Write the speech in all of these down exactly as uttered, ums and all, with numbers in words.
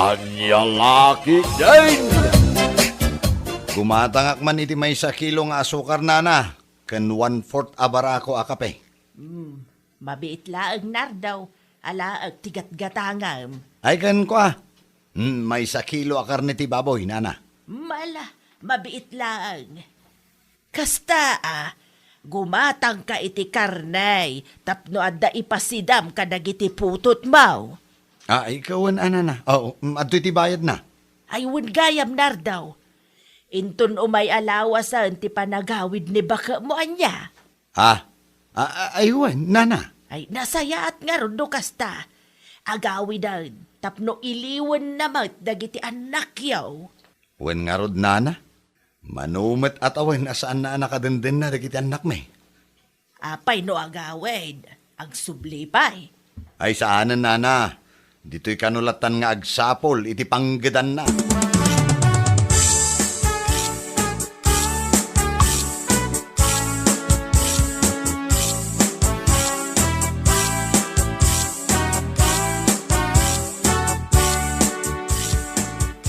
Ania la ketdin? Gumatangak man iti maysa kilo nga asukar, nana, ken one-fourth a barako a kape. Hmm, mabiit laeng, Nardo. Alaek ti gatgatangem. Ay, ken kua. Hmm, maysa kilo a karne ti baboy, nana. Mala, mabiit laeng. Kasta a, gumatangka iti karne tapno adda ipasidam kadagiti putotmo. Ah, ikawen a, nana. Oo, mm, adtoy ti bayadna. Ay, wen gayam, Nardo. Inton umay a lawasen ti panagawid ni baketmo, ania? Ha? A-, a-, ay, wen, nana. Ay, nasayaat ngarud no kasta. Agawiden tapno iliwenna met dagiti annakyo. Wen ngarud, nana. Mano met a tawen a saanna a nakadendenna dagiti annakmi. Apay no agawid? Agsubli pay. Ay, saanen, nana. Ditoy kano lattan nga agsapul iti panggedanna.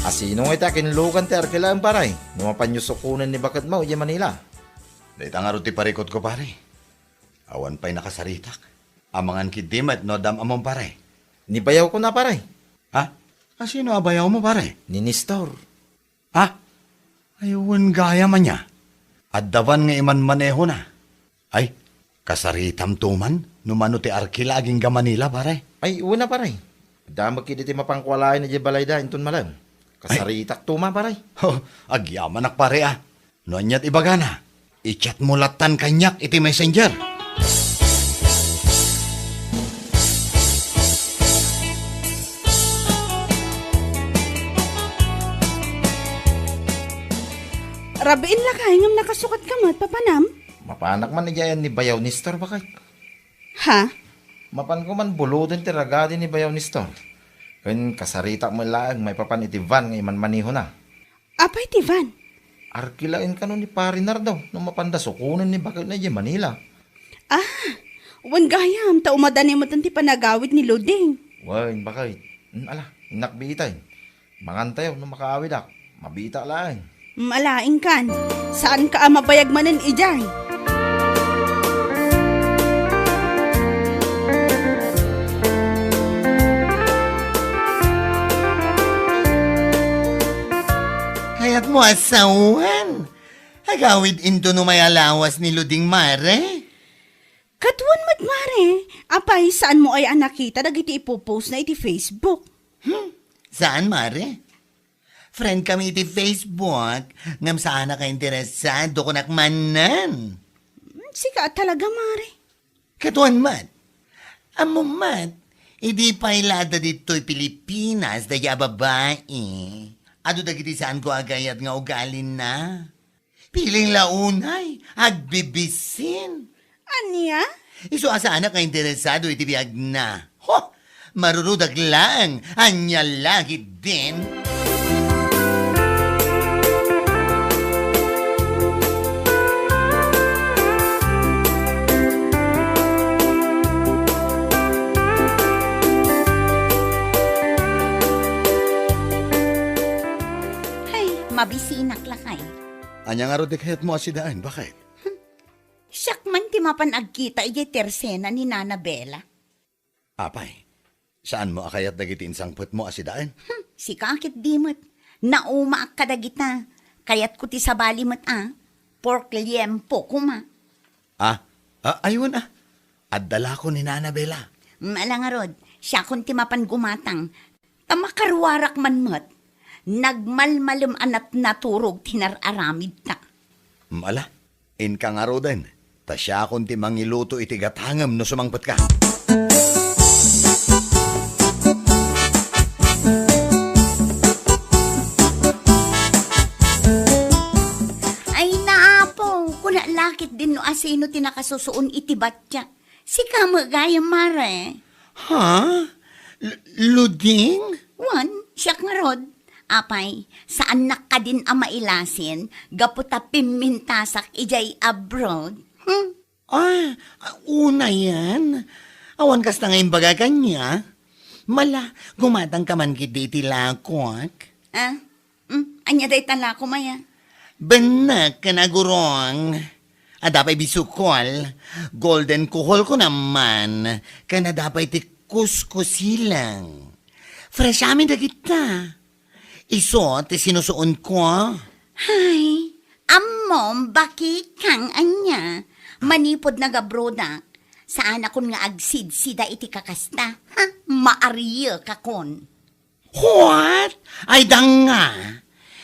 Asino ngay ti akinlugan ti arkilaem, pare? No mapanyo sukonen ni baketmo idiay Manila. Dayta ngarud ti parikutko, pare. Awan pay nakasaritak. Amangan ketdi met no adda am-ammom, pare. Ni bayawko na, pare. Ha? Asino a bayawmo, pare? Ni Nestor. Ha? Ay, wen gayam, ania? Adda van nga imanmanehona. Ay, kasaritamto man no mano ti arkila agingga Manila, pare? Ay, wen a, pare. Adda met ketdi ti mapanko a laeng idiay balayda inton malem. Ay. Kasaritakto man, pare. Oh, agyamanak, pare, a. No aniat ibagana, i-chatmo lattan kaniak iti messenger. Rabiin lakay ngem nakasukatka met, papanam? Mapanak man idiay ni bayaw Nestor, baket. Ha? Mapanko man buloden ti ragadi ni bayaw Nestor. Ken kasaritak met laeng maipapan iti van nga imanmanehona. Apay ti van? Arkilaen kano ni Pare Nardo no mapanda sukonen ni baketna idiay Manila. Ah, wen gayam, ta umadani met ti panagawid ni Luding. Wen, baket. Mm, ala, innak biitayen. Mangantayo no makaawidak. Mabiitak laeng. Mm, ala, inkan. Saanka a mabayag manen idiay. Kayatmo a sawen? Agawid inton umay a lawas ni Luding, mare? Ket wen met, mare. Apay, saanmo aya a nakita dagiti ipopost na iti Facebook? Hmm? Saan, mare? Friend kami iti Facebook, ngem saanak a interesado kunak manen. Hmm, sika a talaga, mare. Ket wen met, ammom met, idi pay la adda ditoy Pilipinas daydi a babai, adu dagiti saanko a gayat nga ugalina. Piling la unay, agbibisin. Ania? Isu a saanak a interesado iti biagna. Ho! Marurudak laeng, ania la ketdin. Hay, mabisinak lakay. Ania ngarud ti kayatmo a sidaen, baket? Hmm. Siak man ti mapan agkita idiay tersena ni Nana Bella. Apay, saanmo a kayat dagiti insangpetmo a sidaen? Hmm, sika ketdi met. Naumaak kadagita. Kayatko ti sabali met a pork liempo koma. Ah, ah, ay wen a. Adda la ko ni Nana Bella. Mm, ala ngarud, siakon ti mapan gumatang. Ta makaruarak man met, nagmalmalem a natnaturog ti nar-aramidta. Mm, ala, inka ngaruden, ta siakon ti mangiluto iti gatangem no sumangpetka. Ay, naapo, kuna la ketdin no asino ti nakasusuon iti batyak. Sika met gayam, mare. Ha? L-, Luding? Wen, siak ngarud. Apay, saannak kadin a mailasin gapu ta pimmintasak idiay abroad? Hmm? Ah, unayen. Awan kasta nga imbaga kaniak. Mala, gumatangka man ketdi iti lakok. Ah? Hmm? Ania dayta lakom aya? Bennek ken agurong. Adda pay bisukol, golden kuhol ko naman, ken adda pay ti kuskusileng. Fresh amin dagita. Isu ti sinusuonko. Hay, ammom, bakikang ania. Manipud nagabrodak, saanakon nga agsidsida iti kakasta. Ha? Maariekakon. What? Ay, danga!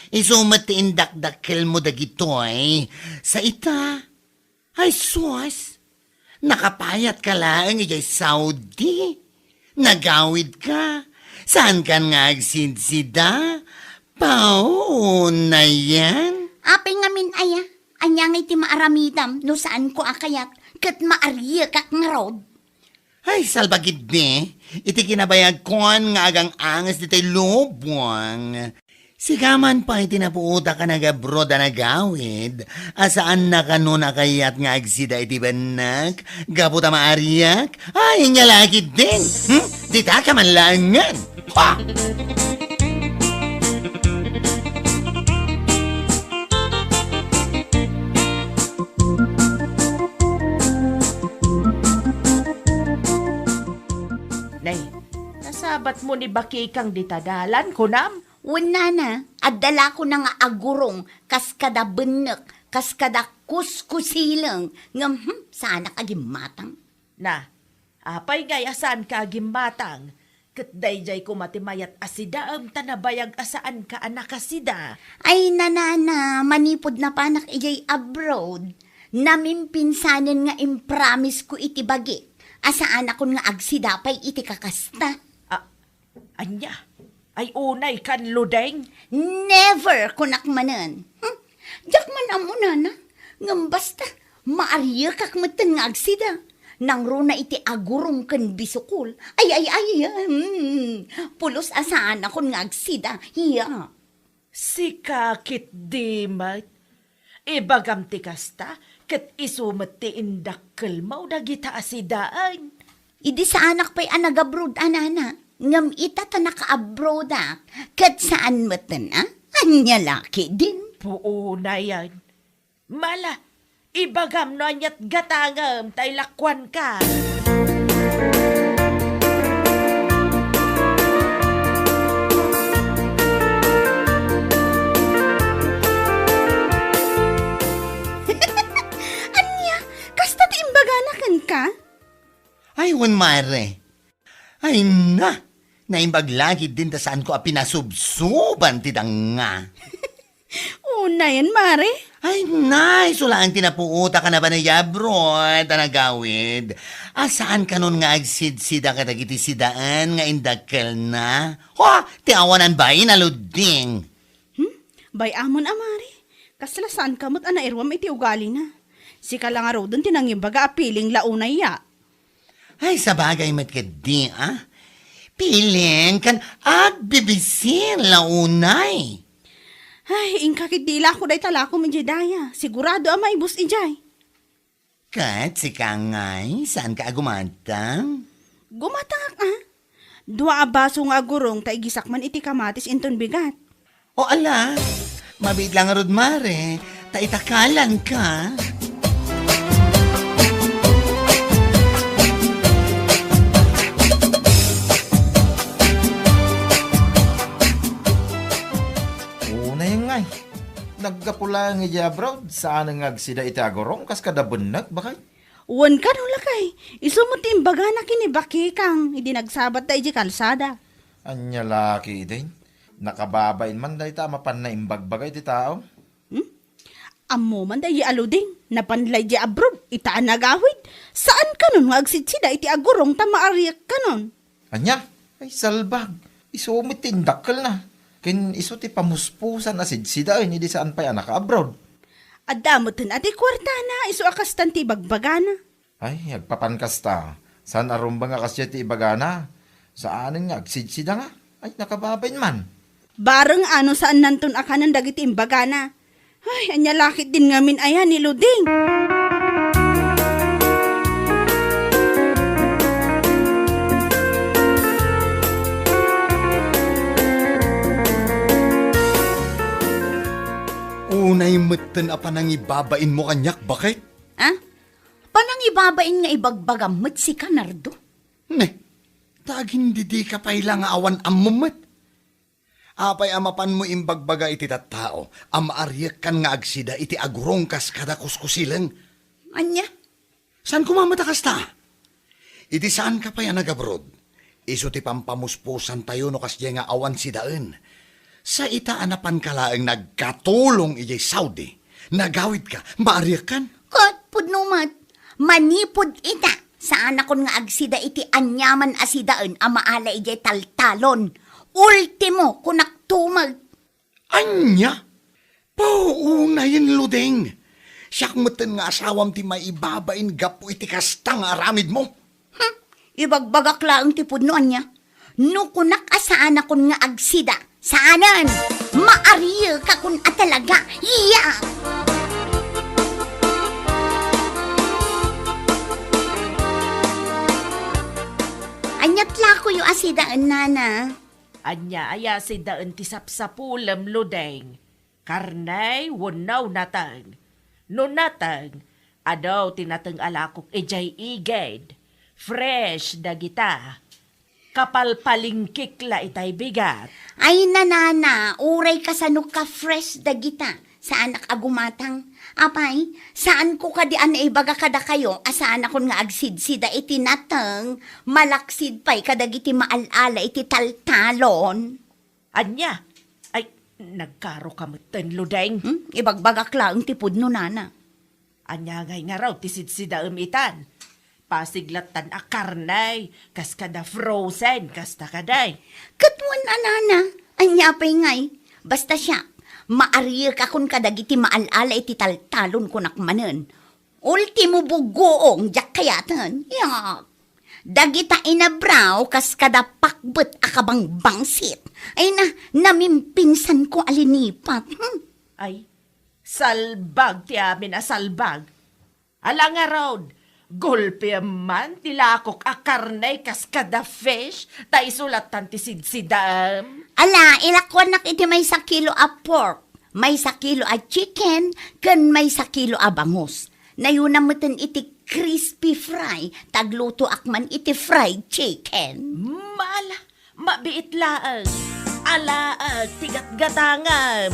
Isu met ti indakdakkelmo dagitoy. Sa ita, ay sus, nakapayatka laeng idiay Saudi. Nagawidka. Saankan nga agsidsida? Pauna yan? Apay ngamin aya? Ania nga iti maaramidam no saanko a kayat ket maariekak ngarud? Ay, salbagidmi, iti kinabayagkon nga agang-anges ditoy lubong. Sika man pay ti napuotak a nagabroad a nagawid, a saanna kano a kayat nga agsida iti bennek, gapu ta maariak? Ay, ania la ketdin? Hmm? Ditaka man laengen! Ha! Nay, nasabatmo ni bakikang dita dalan, kunam? Wen, nana, adda la kona nga agurong kas kada bennek, kas kada kuskusileng, ngem, hmm, saanak a gimmatang. Na, apay ngay a saanka a gimmatang? Ket daydiay koma ti mayat a sidaem ta nabayag a saanka a nakasida. Ay, nanana, manipud napanak idiay abroad, namimpinsanen nga impromise ko iti bagik a saanakon nga agsida pay iti kakasta. Ah, ania? Ay, unay kan ludeng? Never, kunak manen. Hmm? Diak man ammo, nana. Ngem basta, maariekak metten nga agsida. Nangruna iti agurong ken bisukol. Ay, ay, ay, hmm. Pulos a saanakon nga agsida. Iya. Sika ketdi met. Ibagam ti kasta, ket isu met ti indakkelmo dagita a sidaen. Idi saanak pay a nagabroad a nana, ngem ita ta nakaabroadak, ket saan metten a? Ania la ketdin? Puonayen. Mala, ibagam no aniat gatangem ta ilakuanka. Ania? Kasta ti imbagana kenka? Ay, wen, mare. Ay na! Naimbag la ketdin ta saanko a pinasubsoban ti danga. Unayen, mare? Ay, nay, isu laeng ti napuotak a napan idiay abroad a nagawid. A saan kanon nga agsidsida kadagiti sidaen nga indakkelna? Ho, ti awanan bain a luding. Hmm? Bay-amon a, mare. Kasla saanka met a nairuam iti ugalina. Sika la ngaruden ti nangimbaga a piling la unay ya. Ay, sabagay met ketdi, a? Piling ken agbibisin la unay. Ay, inka ketdi ilako dayta lakom idiay daya. Sigurado a maibus idiay. Ket sika ngay, saanka a gumatang? Gumatangak, a? Dua a baso nga agurong ta igisak man iti kamatis inton bigat. O ala, mabiit la ngarud, mare, ta itakalanka. Unayen ngay. Naggapu laeng idiay abroad, saan nga agsida iti agurong kas kada bennek, bakay? Wen kano, lakay, isu met ti imbagana ken ni Bakikang idi nagsabatta idiay kalsada. Ania la ketdin? Nakababain man dayta a mapanna imbagbaga iti tao. Hmm? Ammo man daydi a luding, napan la idiay abroad, ita a nagawid. Saan kanon nga agsidsida iti agurong ta maariak kanon. Ania? Ay, salbag. Isu met ti indakkelna. Ken isu ti pamuspusan a sidsidaen idi saan pay a nakaabroad. Adda met a ti kuartana, isu a kastan ti ibagbagana. Ay, agpapan kasta. Saan a rumbeng a kasdiay ti ibagana. Saanen nga agsidsida nga. Ay, nakababain man. Bareng ano saannanton a kanen dagiti imbagana. Ay, ania la ketdin ngamin aya ni Luding? Ay metten a panangibabainmo kaniak, baket? Ah? Panangibabain nga ibagbagam met sika, Nardo? Ne, ta agindidika pay la nga awan ammom met. Apay a mapanmo imbagbaga iti tattao a maariekkan nga agsida iti agurong kas kada kuskusileng? Ania? Saan koma met a kasta? Iti saanka pay a nag-abroad, isu ti pampamuspusantayo no kasdiay nga awan sidaen. Sa ita a napanka laeng nagkatulong idiay Saudi, nagawidka, maariekkan? Ket pudno met, manipud ita, saanakon nga agsida iti aniaman a sidaen a maala idiay taltalon. Ultimo, kunak tumeg. Ania? Paunayen, Ludeng. Siak metten nga asawam ti maibabain gapu iti kasta nga aramidmo. Hmm, ibagbagak laeng ti pudno, ania? No kunak a saanakon nga agsida, saanen! Maariekakon a talaga! Iya! Aniat lakoyo a sidaen, nana? Ania aya sidaen ti sapsapulem, Ludeng? Karne wenno nateng? No nateng, adu ti nateng a lakok idiay igid. Fresh dagita. Kapalpalingkik la itay bigat. Ay, nanana, uray kasano ka-fresh dagita. Saanak a gumatang. Apay, saanko kadi a naibaga kadakayo a saanakon nga agsidsida iti nateng, malaksid pay kadagiti maal-ala iti taltalon. Ania? Ay, nagkaroka metten, Ludeng. Hmm? Ibagbagak laeng ti pudno, nana. Ania ngay ngarud ti sidsidaem itan? Pasig lattan a karne, kas kada frozen, kasta kadi. Ket wen a, nana, ania pay ngay? Basta siak, maariekakon kadagiti maal-ala iti taltalon, kunak manen. Ultimo, bugoong, diak kayaten. Yak. Dagita inabraw kas kada pakbet a kabangbangsit. Ay na, namimpinsanko a linipat. Hmm. Ay, salbag ti amin a salbag. Ala ngarud, gulpiem man ti lakok a karne kas kada fish, ta isu lattan ti sidsidaem. Ala, ilakuanak iti maysa kilo a pork, maysa kilo a chicken, ken maysa kilo a bangus. Nayuna metten iti crispy fry, ta aglutoak man iti fried chicken. Mala, mabiit laeng. Alaek ti gatgatangem.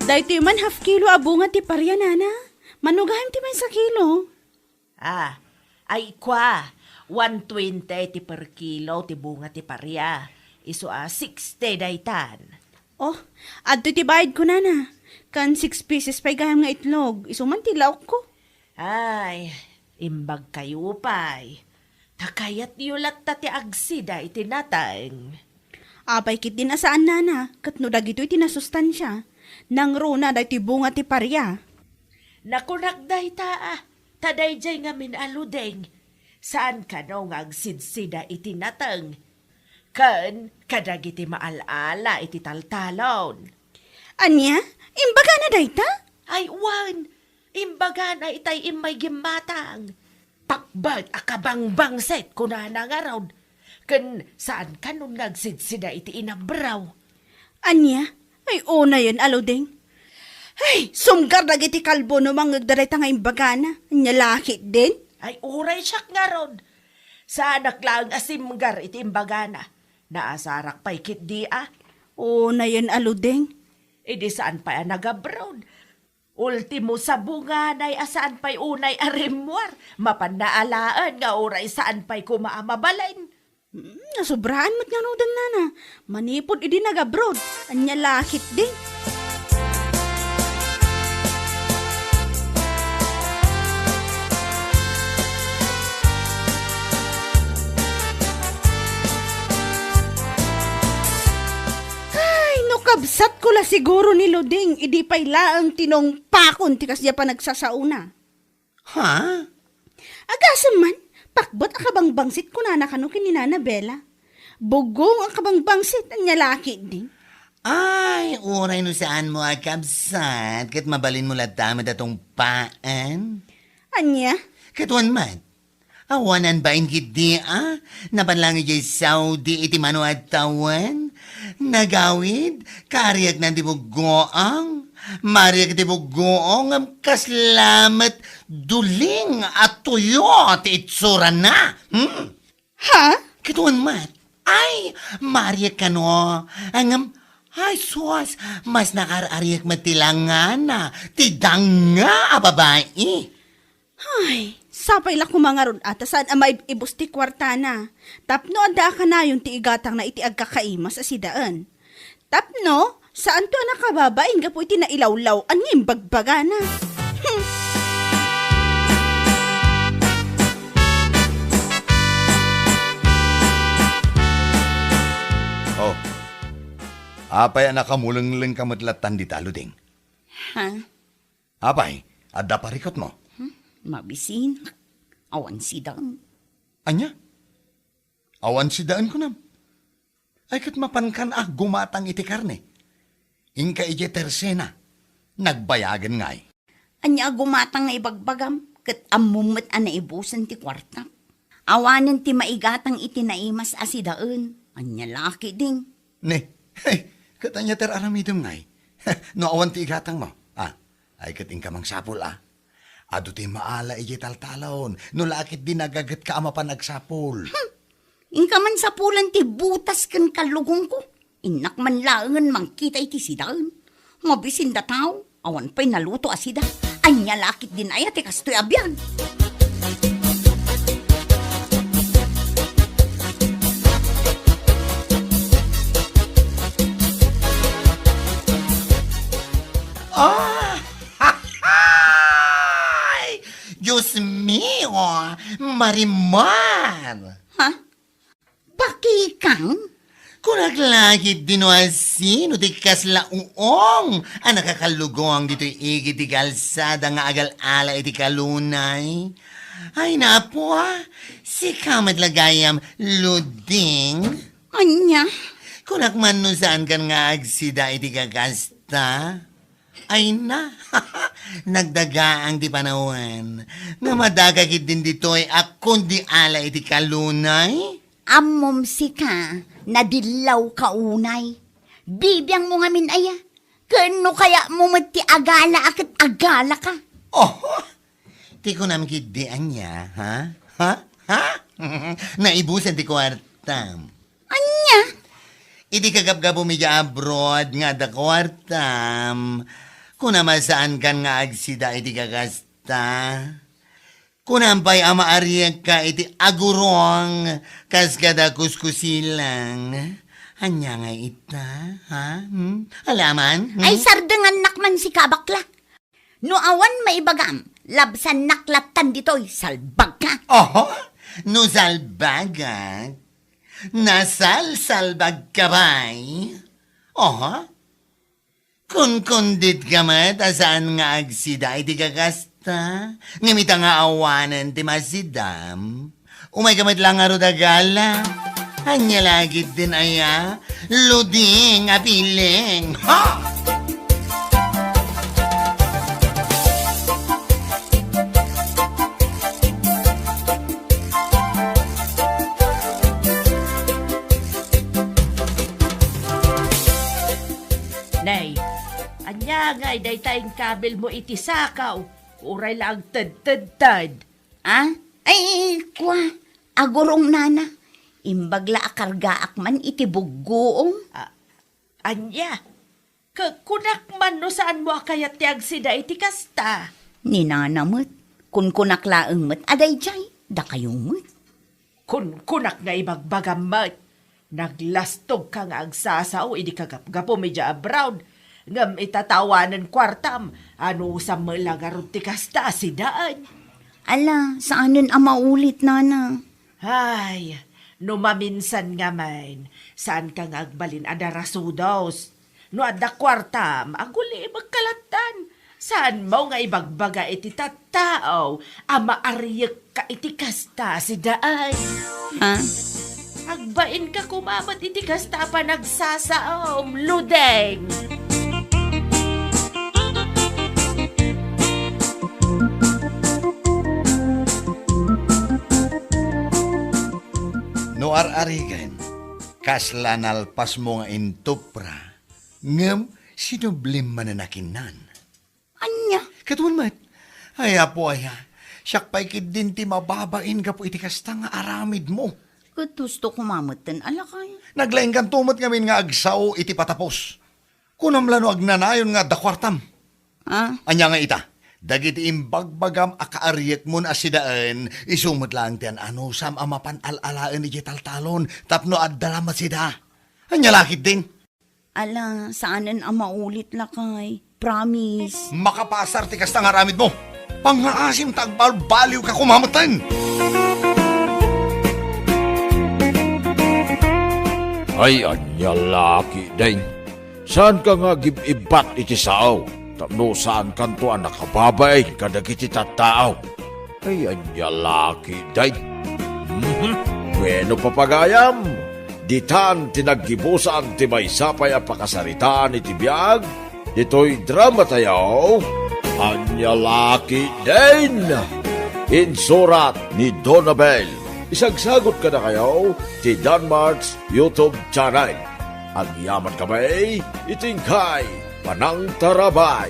Daytoy man half kilo a bunga ti paria, nana. Mano gayam ti maysa kilo? Ah, ay kua, one twenty ti per kilo ti bunga ti paria. Isu a sixty daytan. Oh, adtoy ti bayadko, nana. Kan six pieces pay gayam nga itlog. Isu man ti laokko. Ay, imbagkayo pay. Ta kayatyo latta ti agsida iti nateng. Apay ketdin a saan, nana, ket no dagitoy ti nasustansia, nangruna daytoy bunga ti paria. Nakunak dayta, ah, ta daydiay ngamin a ludeng, saan kano nga agsidsida iti nateng, ken kadagiti maal-ala iti taltalon. Ania? Imbagana dayta? Ay, wen, imbagana itay immay gimmatang. Pakbet a kabangbangsit, kunana ngarud, ken saan kanon nga agsidsida iti inabraw. Ania? Ay, unayen a ludeng. Ay, sumgar dagiti kalbo no mangngegda dayta nga imbagana. Ania la ketdin? Ay, uray siak ngarud. Saanak laeng a simgar iti imbagana. Naasarak pay ketdi a. Unayen a ludeng. Idi saan pay a nagabroad. Ultimo, sabunganay a saan pay unay a rimmuar. Mapanna alaen nga uray saan pay koma a mabalin. Hmm, nasubraan met ngaruden, nana. Manipud idi nagabroad, ania la ketdi? Ay, no kabsatko la siguro ni Luding, idi pay laeng tinungpakon ti kasdiay a panagsasaona. Ha? Agasem man, pakbet a kabangbangsit kunana kano ken ni Nana Bella. Bugong a kabangbangsit, ania la ketdi? Ay, uray no saanmo a kabsat, ket mabalinmo latta met a tungpaen. Ania? Ket wen met, Awanan bain ketdi a, napan lang idiay Saudi iti mano a tawen. Nagawid, kaariaknan ti buggoang. Maariak iti buggoang, ngem kasla met duling a tuyo ti itsurana. Hmm? Ha? Kitaem met. Ay, maariak kano. Ngem, ay, sus, mas nakaar-ariak met ti langana, ti danga a babai. Ay, sapay la koma ngarud a ta saan a maib-ibus ti kuartana. Tapno adda a kanayon ti igatangna iti agkakaimas a sidaen. Tapno, saanto a nakababain gapu iti nailawlaw-an nga imbagbagana. Hmm. Oh, apay a nakamulenglengka met lattan dita, Luding? Ha? Apay, adda parikutmo? Hmm, mabisinak. Awan sidaen. Ania? Awan sidaen kunam? Ay, ket mapankan a gumatang iti karne. Inka idiay tersena, nagbayagen ngay. Ania a gumatang nga ibagbagam, ket ammom met a naibusen ti kuartak. Awanen ti maigatang iti naimas a sidaen. Ania la ketdin? Ne, ket ania ti ar-aramidem ngay? No awan ti igatangmo. Ah, ay ket inka mangsapul, a. Adu ti maala idiay taltalon, no la ketdi nagagetka a mapan agsapul. Hmm. Inka man sapulan ti butas ken kallugongko. Innak man laengen mangkita iti sidaen. Mabisin da tao, awan pay naluto a sida. Ania la ketdin aya ti kastoy a biag? Ah! Ay! Dios mio! Marimar! Ha? Bakikang? Kunak la ketdin no asino ti kasla uong a nakakallugong ditoy igid ti kalsada nga agal-ala iti kalunay. Ay, napo, a. Sika met la gayam, Luding. Ania? Kunak man no saankan nga agsida iti kakasta. Ay na, nagdagaang ti panawen. Nga madaka ketdin ditoy a kundi ala iti kalunay? Ammom sika, nadillawka unay. Bibiangmo ngamin aya? Ken no kayatmo met ti agala a ket agalaka. Oho! Ti kunam ketdi ania, ha? Ha? Ha? Naibusen ti kuartam. Ania? Iti kagapgapum idiay abroad nga adda kuartam, kunam a saankan nga agsida iti kakasta. Kunam pay a maariekka iti agurong kas kada kuskusilang. Ania ngay ita, ha? Hmm? Alaman? Hmm? Ay, sardengannak man sika, bakla. No awan maibagam, labsannak lattan ditoy, salbagka. Oho, no salbagak, nasalsalbagka pay. Oho, kunkunditka met a saan nga agsida iti kakasta, ngem ita nga awanen ti masidam. Umayka met la ngarud a gala. Ania la ketdin aya? Luding a piling. Ha! Nay, ania ngay dayta inkabilmo iti sakaw? Uray la agtedtedted. Ah? Ay, kua, agurong nana. Imbag la a kargaak man iti buggoong. Ah, ania? Ka-, kunak man no saanmo a kayat ti agsida iti kasta. Ni nana met, kunkunak laeng met a daydiay, dakayo met. Kunkunak nga ibagbagam met. Naglastogka nga agsasao idi kagapgapum idiay abroad, ngem ita ta awanen kuartam, anusam met la ngarud ti kasta a sidaen? Ala, saanen a maulit, nana. Ay, no maminsan ngamin, saanka nga agbalin a darasudos. No adda kuartam, aguli-ibekka lattan. Saanmo nga ibagbaga iti tattao a maariekka iti kasta a sidaen? Ha? Agbainka koma met iti kasta a panagsasaom, Ludeng! Ar-arigen, kasla nalpasmo nga intupra, ngem sinublim manen a kinnan. Ania? Ket wen met, ay, Apo aya, siak pay ketdin ti mababain gapu iti kasta nga aramidmo. Ket husto koma metten a lakay. Naglaingkanto met ngamin nga agsao iti patapos. Kunam la no agnanayon nga adda kuartam? Ah? Ania nga ita? Dagiti imbagbagam a kaariekmon a sidaen, isu met laeng ti an-anusam a mapan al-alaen idiay taltalon tapno adda la met sida. Ania la ketdin? Ala, saanen a maulit, lakay. Promise. Makapasar ti kasta nga aramidmo. Pangngaasim ta agbalbaliwka koma metten. Ay, ania la ketdin? Saanka nga agib-ibbat iti sao, tapno saankanto a nakababain kadagiti tattao. Ay, ania la ketdin? Mhm. Bueno, papagayam, ditan ti naggibusan ti maysa pay a pakasaritaan iti biag ditoy drama tayo. Ania la ketdin? Insurat ni Donabel. Isagsagot kadakayo ti Danmark's YouTube channel. Agyaman kami iti inkay panangtarabay.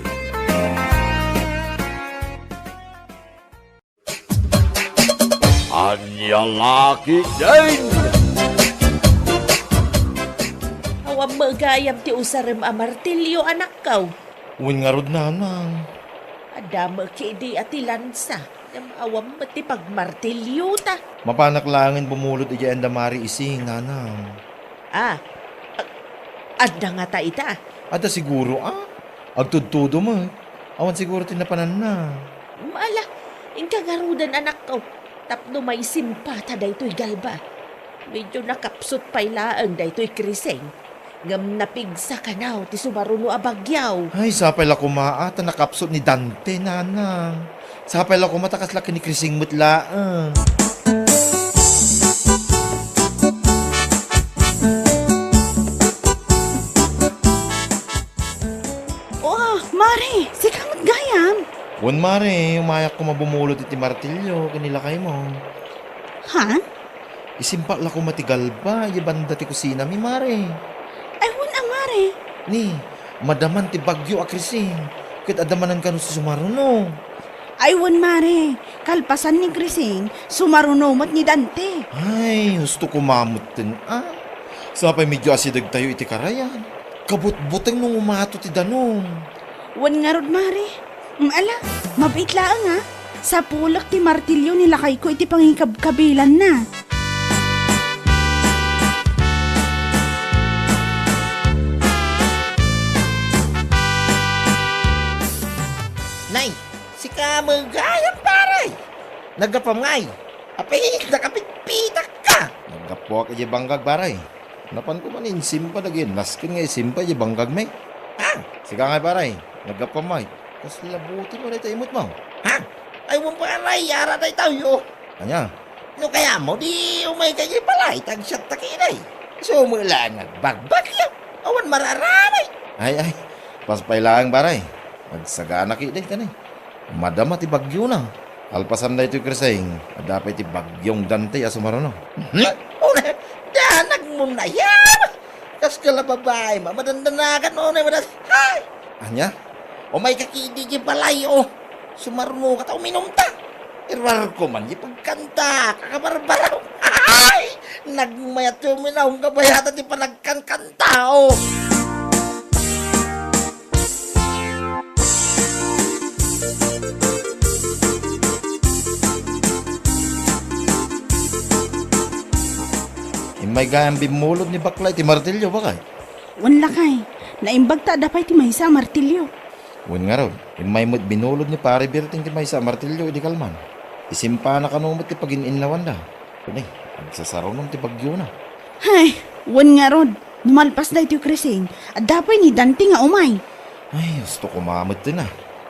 Ania la ketdin? Awan met gayam ti usarem a martilyo, anakko. Wen ngarud, nanang. Adda met ketdi a ti lansa, ngem awan met ti pagmartilyota. Mapanak laengen bumulod idiay anda Mari Ising, nanang. Ah, a-, adda ngata ita? Adda siguro, a. Agtudtudo met. Awan siguro ti napananna. Ala, inka ngaruden, anakko, tapno maisimpata daytoy galba. Medyo nakapsut pay laeng daytoy Krising. Ngem napigsa kano ti sumaruno a bagyo. Ay, sapay la koma a ta nakapsut ni Dante, nanang. Sapay la koma ta kasla ken ni Krising met laeng. Oh, Mare, sika met gayam? Wen, Mare, umayak koma bumulod iti martilyo ken ni lakaymo. Ha? Isimpak la koma ti galba idiay banda ti kusinami, Mare. Ay, wen a, Mare. Ni, madaman ti bagyo a Krising, ket adda manen kano ti sumaruno. Ay, wen, Mare. Kalpasan ni Krising, sumaruno met ni Dante. Ay, husto koma metten, a. Sapay medyo asidegtayo iti karayan. Kabutbuteng no umato ti danum. Wen ngarud, Mare. Mm, ala, mabiit laeng, a. Sapulek ti martilyo ni lakayko iti pangikabkabilanna. Nay, sika met gayam, pare. Naggapuam ngay? Apay, nakapitpitakka. Naggapuak idiay banggag, pare. Napanko man insimpa dagiti nasken nga isimpa idiay banggagmi. Ha? Sika ngay, pare, naggapuam ngay? Kasla buti pay dayta imutmo. Ha? Ay, wen, pare, ara daytoy, o. Ania? No kayatmo, di umayka idiay balay, ta agsiatta ketdi. Isu met laeng nga agbagbagyo. Awan mararaman. Ay, ay. Pas pay laeng, pare. Agsagana ketdi, kani. Madama ti bagyona. Kalpasan daytoy Krising, adda pay ti bagyong Dante a sumaruno. Hmm? Una, danagmo nayaw! Kaska la babai, mamadandanakan, una, madas-, hay! Ania? Umayka ketdi idiay balay, o. Sumarunoka ta uminumta. Iruarko man diay pagkanta, kakabarbaraw. Hay! Nagmayat ti uminaw, kabayatan ti panagkankanta, o. Immay gayam bimmulod ni bakla iti martilyo, bakay? Wen, lakay. Naimbag ta adda pay ti maysa a martilyo. Wen ngarud, immay met binulod ni Pare Berting ti maysa a martilyo idi kalman. Isimpana kano met ti pagin-innawanda. Wen, agsasarunom ti bagyona. Hay, wen ngarud, no malpas daytoy Krising, adda pay ni Dante nga umay. Ay, husto koma metten, a.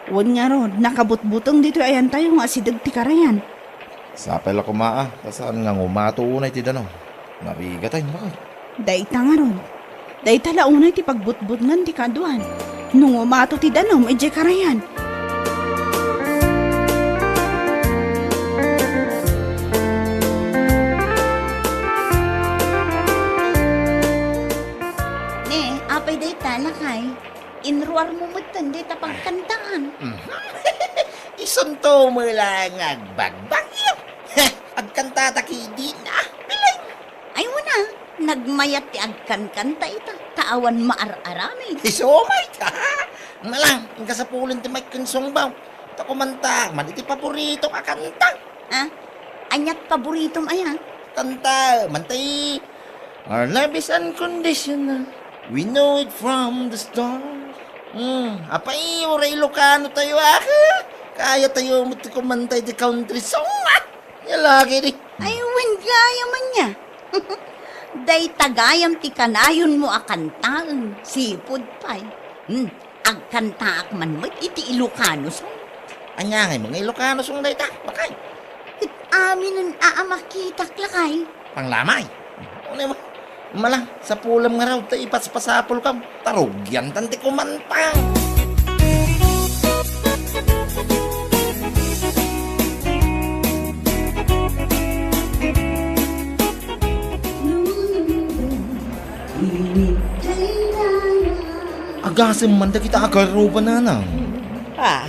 Wen ngarud, nakabutbuteng ditoy ayantayo nga asideg ti karayan. Sapay la koma, a, ta saan nga ngumato unay ti danum. Narigatayon, bakay. Dayta ngarud. Dayta la unay ti pagbutbutngan ti kaaduan. No ngumato ti danum idiay karayan. Parmo metten dayta pagkantaan. Mhm. Isunto met la nga agbagbagyo. Agkantata kidin, ah, Piling. Ay, wen a, nagmayat ti agkankanta ita, ta awan maar-aramid. Isu met, ha? Nalang, inka sapulen ti mic ken sungbaw. Ta kumanta man iti paboritok a kanta. Ah, aniat paboritom aya? Kanta, man ti Our love is unconditional. We know it from the start. Hmm, apay, uray Ilocano tayo, ah. Kaya tayo met ti kumanta iti country song, ah. Ania la ketdi. Ay, wen gayam ania. Dayta gayam ti kanayonmo a kantaen, sipud pay. Hmm, agkantaak man met iti Ilocano song. Ania ngay nga Ilocano song dayta, lakay? Ket aminen a, a makitak, lakay. Panglamay. Unay mo. Mala, sapulem ngarud ta ipaspasapulkam. Ta rugiantan ti kumanta. Agasem man dagita a karruba, nanang. Ah.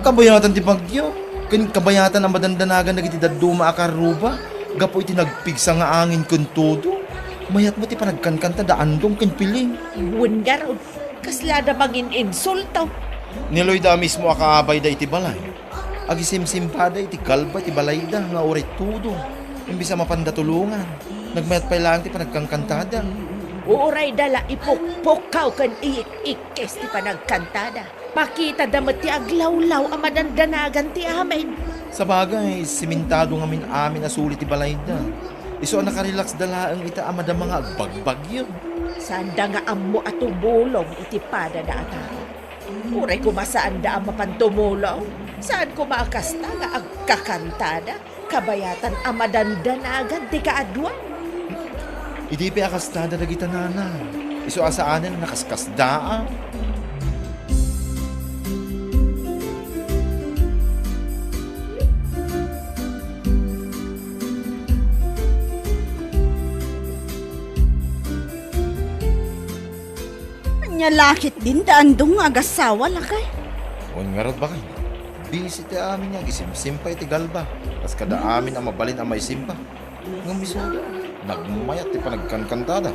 Kabayatan ti bagyo, ken kabayatan a madandanagan dagiti dadduma a karruba gapu iti nagpigsa nga angin ken todo. Mayat met ti panagkankanta da Andong ken Piling. Wen ngarud, kasla da mangin-insulto. Ni Loida a mismo a kaabayda iti balay. Agisimsimpada iti galba ti balayda nga uray todo. Imbes a mapanda tulongan, nagmayat pay laeng ti panagkankantada. Uray da la ipukpukkaw ken iik-ikkis ti panagkantada. Makitada met ti aglawlaw a madandanagan ti amin. Sabagay, simentado ngamin amin a suli ti balayda. Isu a nakarelaxda laeng ita a madama nga agbagbagyo. Saanda nga ammo a tumulong iti padada a tao. Uray koma saanda a mapan tumulong, saan koma a kasta nga agkakantada. Kabayatan a madandanagan ti kaadua. Idi pay a kastada dagita nana, isu a saanen a nakaskasdaan. Ania la ketdin da Andong nga agassawa, lakay? Wen ngarud, bakay. Busy ti amin nga agisimsim pay iti galba, kas kada amin a mabalin a maisimba. Ngem isuda, nagmayat ti panagkankantada.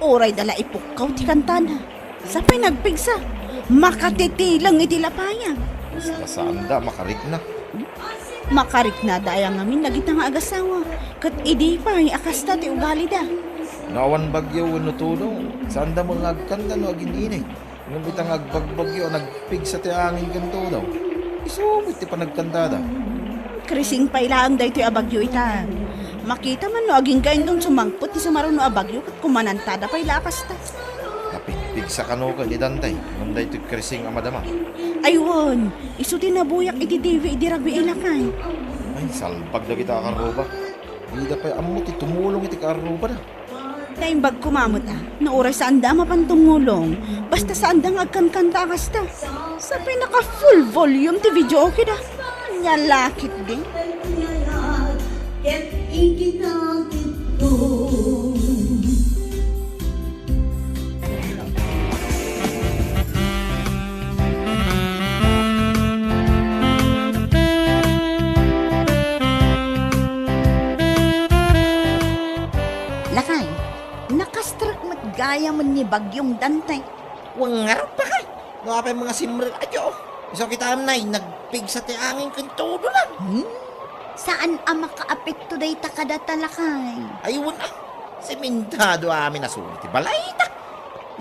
Uray da la ipukkaw ti kantada. Sapay nagpigsa, makatitileng iti lapayag. Basta saanda makarikna. Makariknada aya ngamin dagita nga agassawa, ket idi pay a kasta ti ugalida. No awan bagyo wenno tudong, saanda met nga agkanta no agin-init. Ngem ita nga agbagbagyo a nagpigsa ti angin ken tudong, isu met ti panagkantada. Krising pay laeng daytoy a bagyo ita. Makita man no agingga inton sumangpet ti sumaruno a bagyo ket kumanantada pay la a kasta. Napigpigsa kano ken ni Dante ngem daytoy Krising a madama. Ay wen, isu ti nabuyak iti T V idi rabii, lakay. Ay, salbag dagita a karruba. Dida pay ammo ti tumulong iti karrubada. Naimbag koma met a, no uray saanda a mapan tumulong, basta saanda nga agkankanta a kasta. Sapay naka full volume ti videoke da. Ania la ketdi. Ket ikita Lakay, nakastrek met gayamen ni Bagyong Dante. Wen ngarud, bakay. No apay nga simrek a Dios. Isu kitaem nay, nagpigsa ti angin ken tudo na. Hmm? Saan a makaapekto dayta kadata, lakay? Ay, wen a. Simentado amin a suli ti balayda.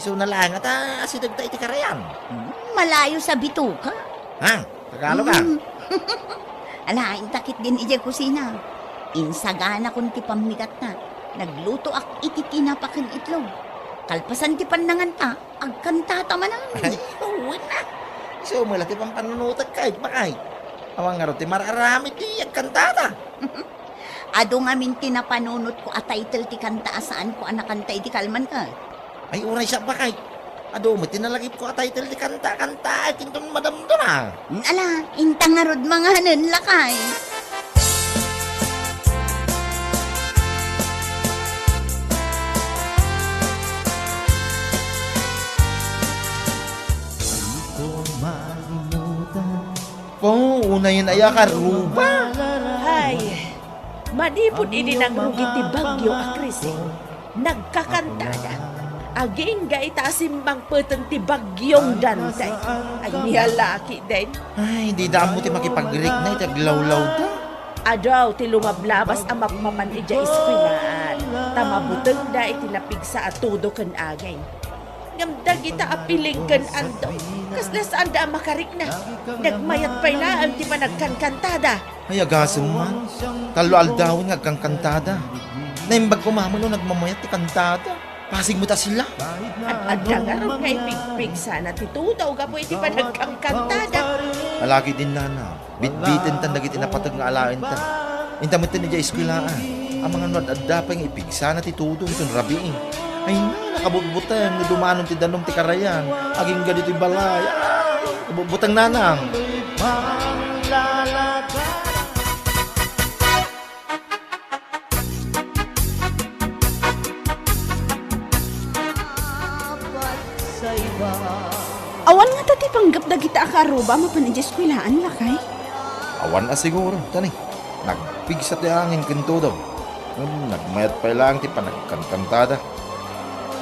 Isuna laeng ta asidegta iti karayan. Hmm, malayo sa bituka. Ha? Tagalog, ah? Hmm. Alaen ta ketdin idiay kusina. Insaganakon ti pammigatna. Naglutoak iti tinapa ken itlog. Kalpasan ti pannanganta, agkantata manen. Ay, wen a. Isu met la ti pampanunotek kay, bakay. Awan ngarud ti mar-aramid ti agkantata. Adu ngamin ti napanunotko a title ti kanta a saanko a nakanta idi kalman ka. Ay, uray sa bakay. Adu met ti nalagipko a title ti kanta, kanta, ay, tinton madamdama. Ala, inta ngarud manganen, lakay. Nayan aya, karuba? Hay, manipud idi nangrugi ti bagyo a Chrissie, nagkakantada. Agingga ita a simmangpeten ti bagyong Dante. Ania lakiden? Ay, dida ammo ti makipagrikna iti aglawlawda. Adu ti lumablabas a mapmapan idiay eskuelaan, ta mabutengda iti napigsa a tudo ken aging. Ngem dagita a piling ken ando, kasla saanda a makarikna. Nagmayat pay laeng ti panagkankantada. Ay, agasem man. Tallo aldawen nga agkankantada. Naimbag koma met no nagmamayat ti kantada. Pasig met a sila. Ad-adda ngarud nga ipigpigsana ti tudo gapu iti panagkankantada. Alagidin, nana. Bitbitenta dagiti napateg nga alaenta. Inta metten idiay eskuelaan. Amangan no ad-adda pay nga ipigsana ti tudo inton rabii. Ay na, nakabutbuteng no dumanon ti danum ti karayan. Agingga ditoy balay. Ah, kabutbuteng, nanang. Awan ngata ti panggep dagita a kaarruba a mapan idiay eskuelaan, lakay? Awan a siguro, tani. Nagpigsa ti angin ken tudo. Ngem nagmayat pay laeng ti panagkankantada.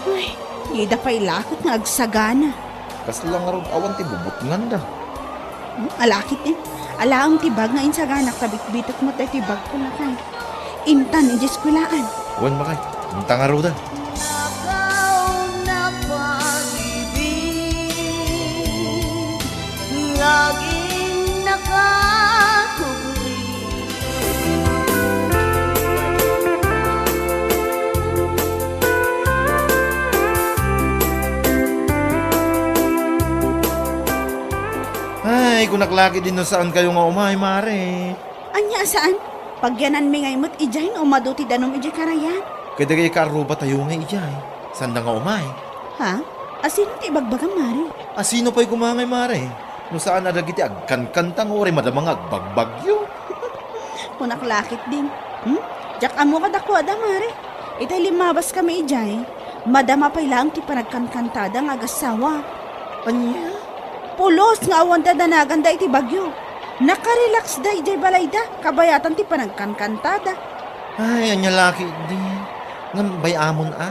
Ay, dida pay la ket nga agsagana. Kasla ngarud awan ti bubutnganda. Hmm, alakit, eh. Alaem ti bag nga insaganak ta bitbitek met daytoy bagko, lakay. Intan idiay eskuelaan. Wen, lakay. Inta ngaruden. Ay, kunak lakit no saankayo nga umay, Mare. Ania a saan? Pagyananmi ngay met idiay no umadu ti danum idiay karayan. Ket dagiti kaarrubatayo ngay idiay, saanda nga umay. Ha? Asino ti ibagbagam, Mare? Asino pay koma ngay, Mare? No saan a dagiti agkankanta nga uray madama nga agbagbagyo. Kunak lakit din. Hmm? Diak ammo kadakuada, Mare. Itay limmabaskami idiay, madama pay laeng ti panagkankantada nga agassawa. Ania? Pulos nga awan dadanaganda iti bagyo. Nakarelaxda idiay balayda, kabayatan ti panagkankantada. Ay, ania lakit din. Ngem bay-amon a?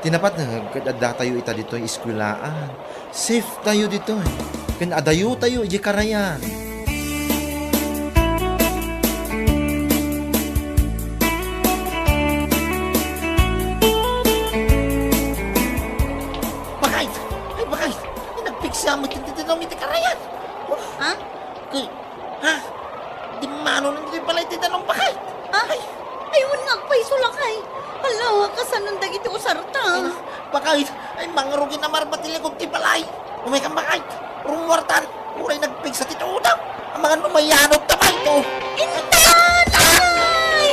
Ti napateg ket addatayo ita ditoy eskuelaan. Safe tayo ditoy. Ken adayo tayo idiay karayan. Bakay! Ay, bakay! Ay, nagpigsa met ti danum iti karayan. Ha? Kay, ha? Dimmanonen ditoy balay ti danum, bakay? Ha? Ay. Ay, wen nga agpayso, lakay. Hala, kasanon dagiti usarta? Ay, bakay. Ay, mangrugi na marba ti likod ti balay. Umaykam, bakay. Rummuartan. Uray nagpigsa ti tudo. Amangan no mayanot ta pay to. Intan! Ay!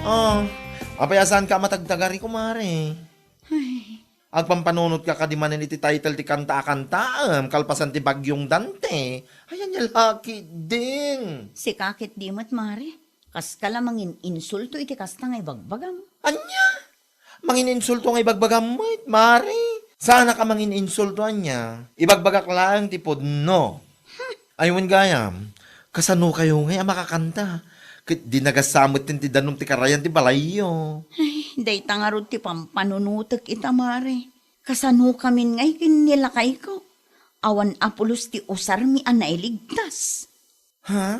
Ah, apay a saanka a matagtagari, kumare? Ay. Agpampanunotka kadi manen iti title ti kanta a kantaem kalpasan ti Bagyong Dante. Ay, ania lakit din. Sika ketdi met, mare. Kaska la mangin-insulto iti kasta nga ibagbagam. Ania? Mangin-insulto nga ibagbagam met, mare? Saanak a mangin-insulto, ania? Ibagbagak laeng ti pudno. Ay, wen gayam, kasanokayo ngay a makakanta? Ket di nagasa met ti danum ti karayan ti balayyo. Ay, dayta ngarud ti pampanunotek ita, mare. Kasanokamin ngay ken ni lakayko? Awan a pulos ti usarmi a nailigtas. Ha?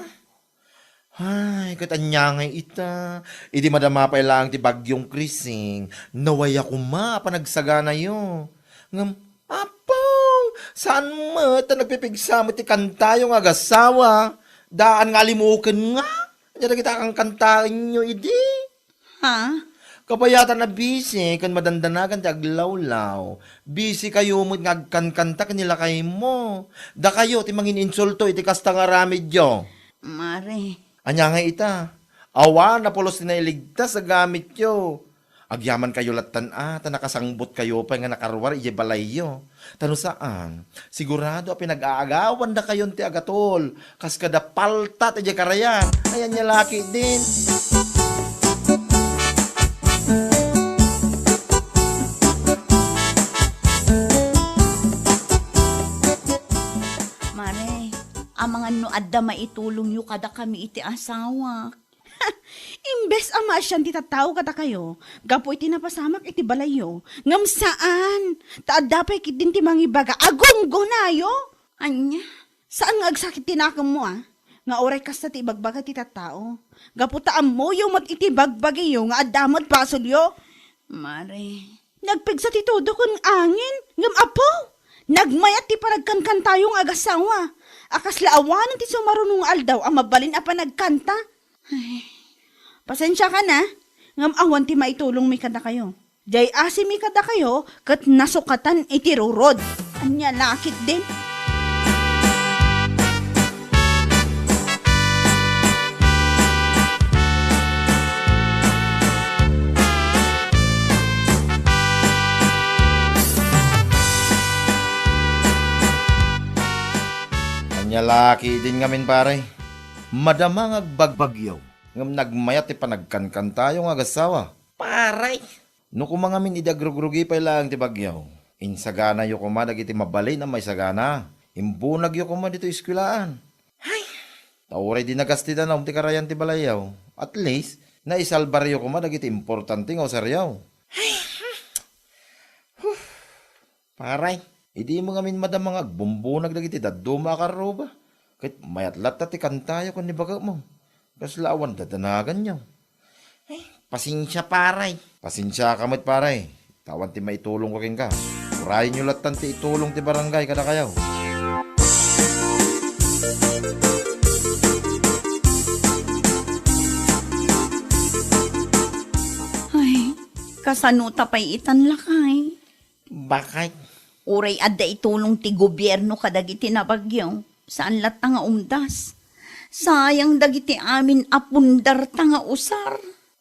Ay, ket ania ngay ita? Idi madama pay laeng ti Bagyong Krising, nawaya koma a panagsaganayo. Ngem, apo, saan met ta nagpipigsa met ti kantayo nga agassawa? Daan nga alimuken nga? Ania dagita a kankantaenyo idi? Ha? Kabayatan a busy ken madandanagan ti aglawlaw. Busy kayo met nga agkankanta ken ni lakaymo. Dakayo ti mangin-insulto iti kasta nga aramidyo. Mare. Ania ngay ita? Awan a pulos ti nailigtas a gamityo. Agyaman kayo lattan a, ta nakasangbot kayo pay nga nakaruar idiay balayyo. Ta no saan, sigurado a pinag-aagawandakayon ti agatol, kas kada paltat idiay karayan. Ay, ania lakit din. Amangan no adda maitulongyo kadakami iti asawak. Imbes a maasian ti tattao kadakayo, gapu iti napasamak iti balayyo, ngem saan, ta adda pay ketdin ti mangibaga a gunggonayo. Ania? Saan nga agsakit ti nakemmo, a? Nga uray kasta ti ibagbaga ti tattao. Gapu ta ammoyo met iti bagbagiyo nga adda met basolyo. Mare. Nagpigsa ti tudo ken angin, ngem Apo, nagmayat ti panagkankantayo nga agasawa. A kasla awanen ti sumaruno nga aldaw a mabalin a panagkanta. Ay, pasensiakan a, ngem awan ti maitulongmi kadakayo. Diay asimi kadakayo ket nasukatan iti rurod. Ania la ketdin? Ania la ketdin ngamin, pare? Madama nga agbagbagyo, ngem nagmayat ti panagkankantayo nga agasawa. Pare! No koma ngamin idi agrugrugi pay laeng ti bagyo, insaganayo koma dagiti mabalin a maisagana. Imbunagyo koma ditoy eskuelaan. Ay! Ta uray di nagas ti danum ti karayan ti balayyo, at least, naisalbaryo koma dagiti importante nga usaryo. Ay! Huh! Paray, idi mo ngamin madama nga agbumbunag dagiti dadduma a karruba, ket mayat latta ti kantayo ken ni bagemo. Kasla awan dadanaganyo. Ay, pasensia, paray. Pasensiaka met, paray. Ta awan ti maitulongko kenka. Urayenyo lattan ti itulong ti barangay kadakayo. Ay, kasano ta pay itan, lakay? Bakit? Uray adda itulong ti gobierno kadagiti nabagyo, saan latta nga umdas. Sayang dagiti amin a pundarta nga usar.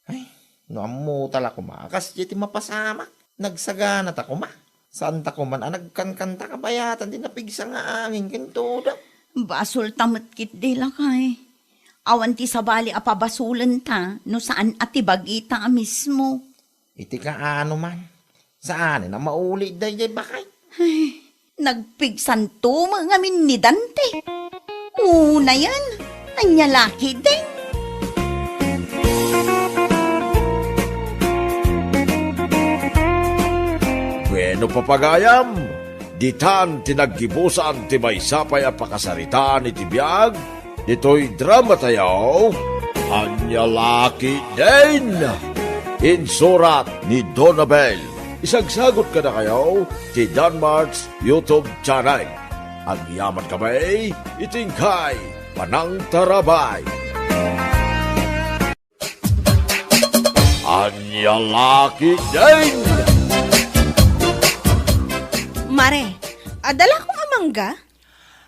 Ay, no ammota la koma, kas diay ti mapasamak. Nagsagana ta koma. Saan ta koman a nagkankanta kabayatan ti napigsa nga angin ken tudo. Basol ta met ketdi, lakay. Awan ti sabali a pabasolenta no saan a ti bagita a mismo. Iti kaano man, saanen a mauli daydiay bakay. Ay, nagpigsanto met ngamin ni Dante. Unayen, ania la ketdin? Bueno, papagayam, ditan ti naggibusan ti maysa pay a pakasaritaan iti biag ditoy dramatayo, Ania la ketdin? Insurat ni Donabel. Isagsagut kadakayo ti Danmart's YouTube channel. Agyamankami iti inkay panangtarabay. Ania la ketdin? Mare, adda la koma mangga?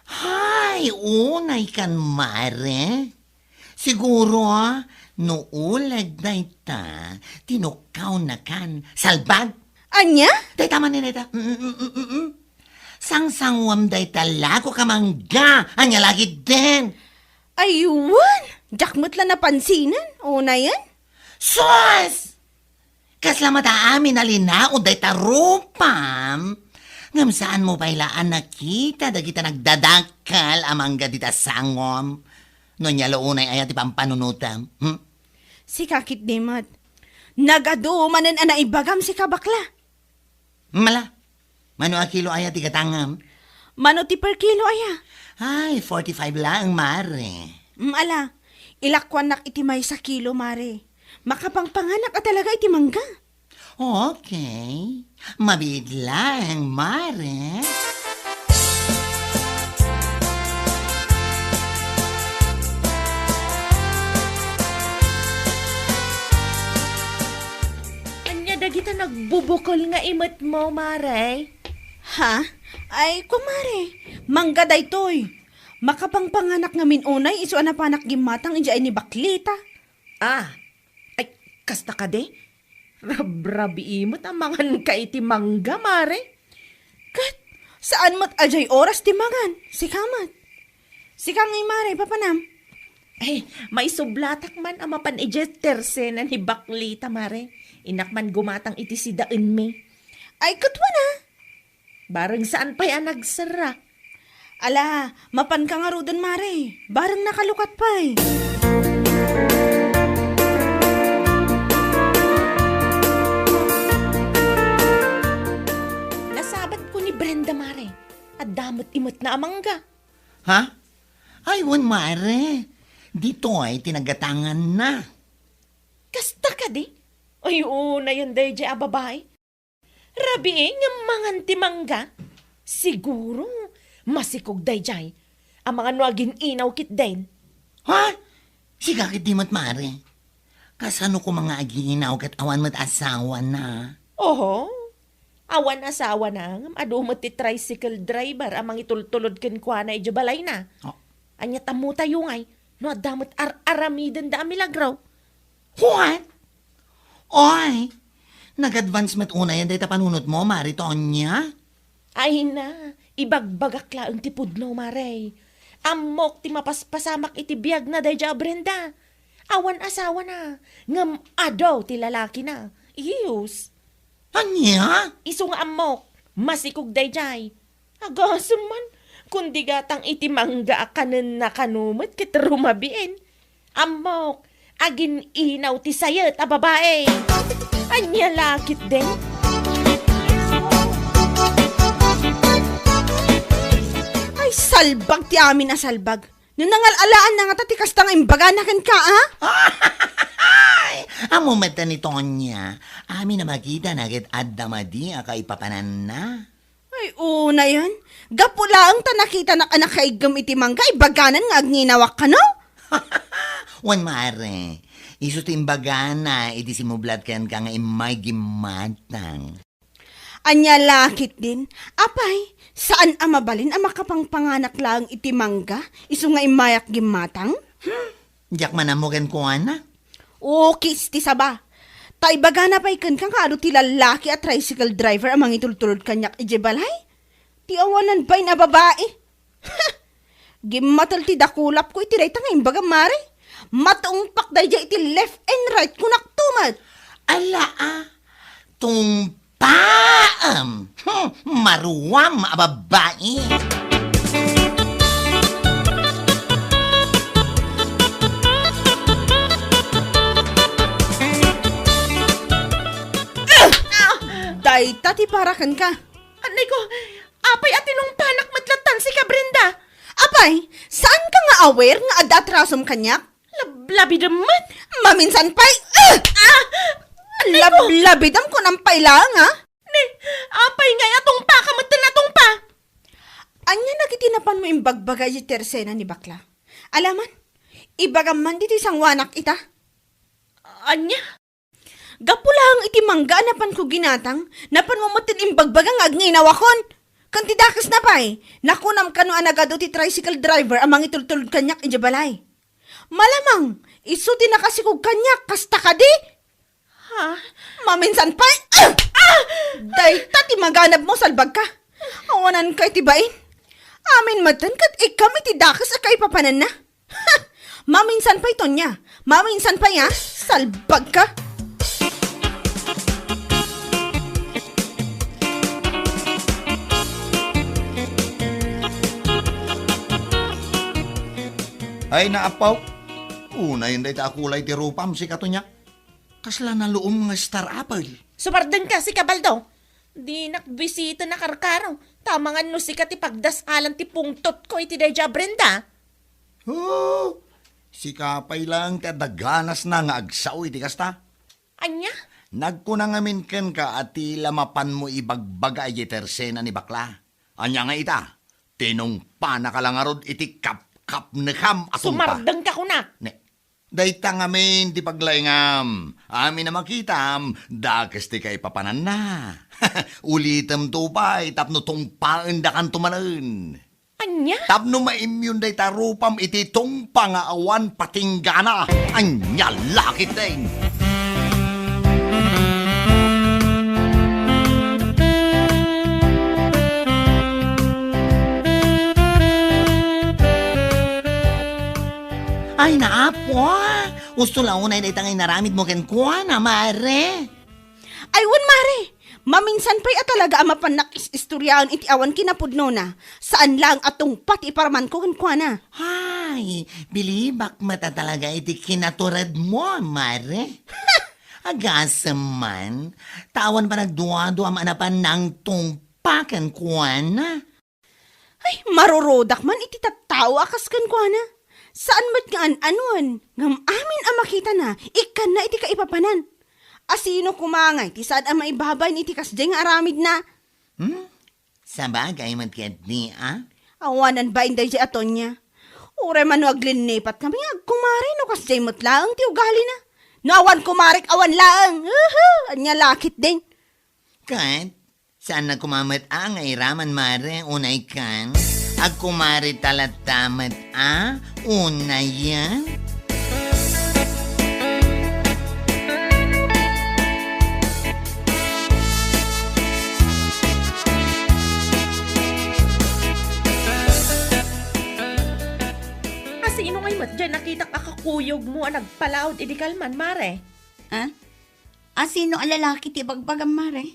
Hay, unay kan, mare. Siguro, ah, no uleg dayta, tinukkaw na kan salbag. Ania? Dayta man ni dayta. Mm, mm, mm, mm, mm. Sangsanguam dayta lako ka mangga. Ania la ketdin? Aywan, diak met la napansinen. Unayen? Sus! Kasla met amin a linaon dayta rupam. Ngem saanmo pay la a nakita dagita nagdadakkel a mangga dita sangom? No ania la unay aya ti pampanunotam? Hmm? Sika ketdi met. Nagadu manen a naibagam sika, bakla. Mala, mano a kilo aya ti gatangam? Mano ti per kilo aya? Ay, forty-five laeng, mare. Mm, ala, ilakuannak iti maysa kilo, mare. Makapangpanganak a talaga iti mangga. Okay. Mabiit laeng, mare. Ania dagita nagbubukol nga imetmo, mare? Ha? Ay, kumare, mangga daytoy. Makapangpanganak ngamin unay isu a napanak gimmatang idiay ni Baklita. Ah, ay, kasta kadi? Rabrabii met a manganka iti mangga, mare. Ket, saan met a diay oras ti mangan, sika met. Sika ngay, mare, papanam? Ay, maisublatak man a mapan idiay tersena ni Baklita, mare. Innak man gumatang iti sidaenmi. Ay, ket wen a. Bareng saan pay a nagsera. Ala, mapanka ngaruden, Mare. Bareng nakalukat pay. Nasabatko ni Brenda, Mare. Adda met imetna a mangga. Ha? Ay, wen, Mare. Ditoy ti nagatanganna. Kasta kadi? Ay, unayen daydiay a babai. Rabii nga mangan ti mangga. Siguro, masikog daydiay. Amangan no agin-inaw ketdin. Ha? Sika ketdi met, Mare. Kasano koma nga agin-inaw ket awan met asawana? Oho. Awan asawana, ngem adu met ti tricycle driver a mangitultulod kenkuana idiay balayna. Oh. Ania, ammotayo ngay no adda met ar-aramidenda a milagro. What? Oy, nag-advance met unayen dayta panunotmo, Mare Tonya? Ay na, ibagbagak laeng ti pudno, Mare. Ammok ti mapaspasamak iti biagna daydiay a Brenda. Awan asawana, ngem adu ti lalakina. Iyus. Ania? Isu nga ammok, masikog daydiay. Agasem man, kundi gatang iti mangga a kanenna kano met ket rumabiin. Ammok, agin-inaw ti sayet a babai. Ania la ketdin? Ay, salbag ti amin a salbag. No nangal-alaanna ngata ti kasta nga imbagana kenka, a? Ay, ammo met ni Tonya. Amin a makitana ket adda madi a kaipapananna. Ay, unayen. Gapu laeng ta nakitanak a nakaiggem iti mangga, ibaganan nga agin-inawak kano? Wen, Mare, isu ti imbagana iti simublat kenka nga immay gimmatang. Ania la ketdin? Apay, saan a mabalin a makapangpanganak laeng iti mangga, isu nga immayak gimmatang? Hmm, diak man ammo kenkuana. Ukis ti saba. Ta ibagana pay kenka nga adu ti lallaki a tricycle driver a mangitultulod kaniak idiay balay. Ti awanan bain a babai. Gimmatel ti dakulapko iti dayta nga imbagam, Mare. Matungpak daydiay iti left and right, kunakto met. Ala, a, tungpaam. Hmm, maruam a babai. Ah! Dayta ti para kenka. Anay ko, apay a tinungpanak met lattan sika, Brenda? Apay, saanka nga aware nga adda atrasom kaniak? Lablabidem met. Maminsan pay, ah! Ah! Anay ko! Lablabidem, kunam pay laeng, a? Ne, apay ngay a tungpaka met ti natungpa? Ania dagiti napanmo imbagbaga iti tersena ni bakla? Alaman, ibagam man ditoy sangoanak ita. Ania? Gapu laeng iti mangga a napanko ginatang, napanmo metten imbagbaga nga agin-inawakon. Ken ti dakesna pay, nakunam kano a nagadu ti tricycle driver a mangitultulod kaniak idiay balay. Malamang, isu ti nakasikog kaniak, kasta kadi? Ha? Maminsan pay, ah! Ah! Dayta ti maganabmo, salbagka. Awananka iti bain. Amin metten ket ikkam iti dakes a kaipapananna. Ha! Maminsan pay, Tonya. Maminsan pay, a? Salbagka. Ay, naapaw. Unayen dayta a kulay ti rupam, sika, Tonya. Kasla naluom nga Star Apple. Sumardengka, sika, Baldo. Dinak bisiten a karkaro. Ta amangan no sika ti pagdasalan ti pungtotko iti daydiay a Brenda. Oh, sika pay laeng ti adda ganasna nga agsao iti kasta. Ania? Nagkuna ngamin kenka a ti la mapanmo ibagbaga idiay tersena ni bakla. Ania nga ita? Tinungpanaka la ngarud iti kapkapnekam a tungpa. Sumardengka kunak. Ne, dayta ngamin ti paglaingam. Amin a makitam, dakes ti kaipapananna. Ulitemto pay tapno tungpaendakanto manen. Ania? Tapno maimyon dayta rupam iti tungpa nga awan patinggana. Ania la ketdin? Ay, naapo, a. Usto la unay dayta nga inaramidmo kenkuana, Mare. Ay, wen, Mare. Maminsan pay a talaga a mapannak is-istoriaen iti awan kinapudnona. Saan laeng a tungpa ti iparamanko kenkuana. Ay, bilibak met a talaga iti kinaturedmo, Mare. Agasem man, ta awan panagduaduam a napan nangtungpa kenkuana. Ay, marurudak man iti tattao a kas kenkuana. Saan met nga an-anuan, ngem amin a makitana, ikkanna iti kaipapanan. Asino koma ngay ti saan a maibabain iti kasdiay nga aramidna? Hmm? Sabagay met ketdi, a? Awanan bain daydiay a Tonia. Uray man no aglinnipat kami nga agkumare no kasdiay met laeng ti ugalina. No awan kumarek, awan laeng. Uhu! Ania la ketdin? Ket, saan na koma met a nga iraman, Mare, unay kan? Agkumare ta latta met a unayen? Asino ngay met diay nakitak a kakuyogmo a nagpalaud idi kalman, Mare? A? Asino a lalaki ti ibagbagam, Mare?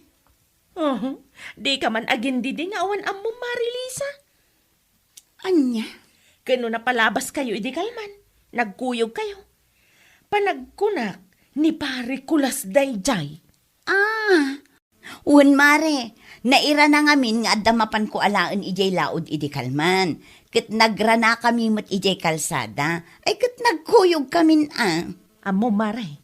Uhu. Dika man agindidi nga awan ammom, Mare Lisa. Ania? Ken no napalabaskayo idi kalman, nagkuyogkayo. Panagkunak, ni Pare Kulas daydiay. A, wen, Mare, nairana ngamin nga adda mapanko alaen idiay laud idi kalman. Ket nagranakami met idiay kalsada. Ay, ket nagkuyogkamin a. Ammom, Mare,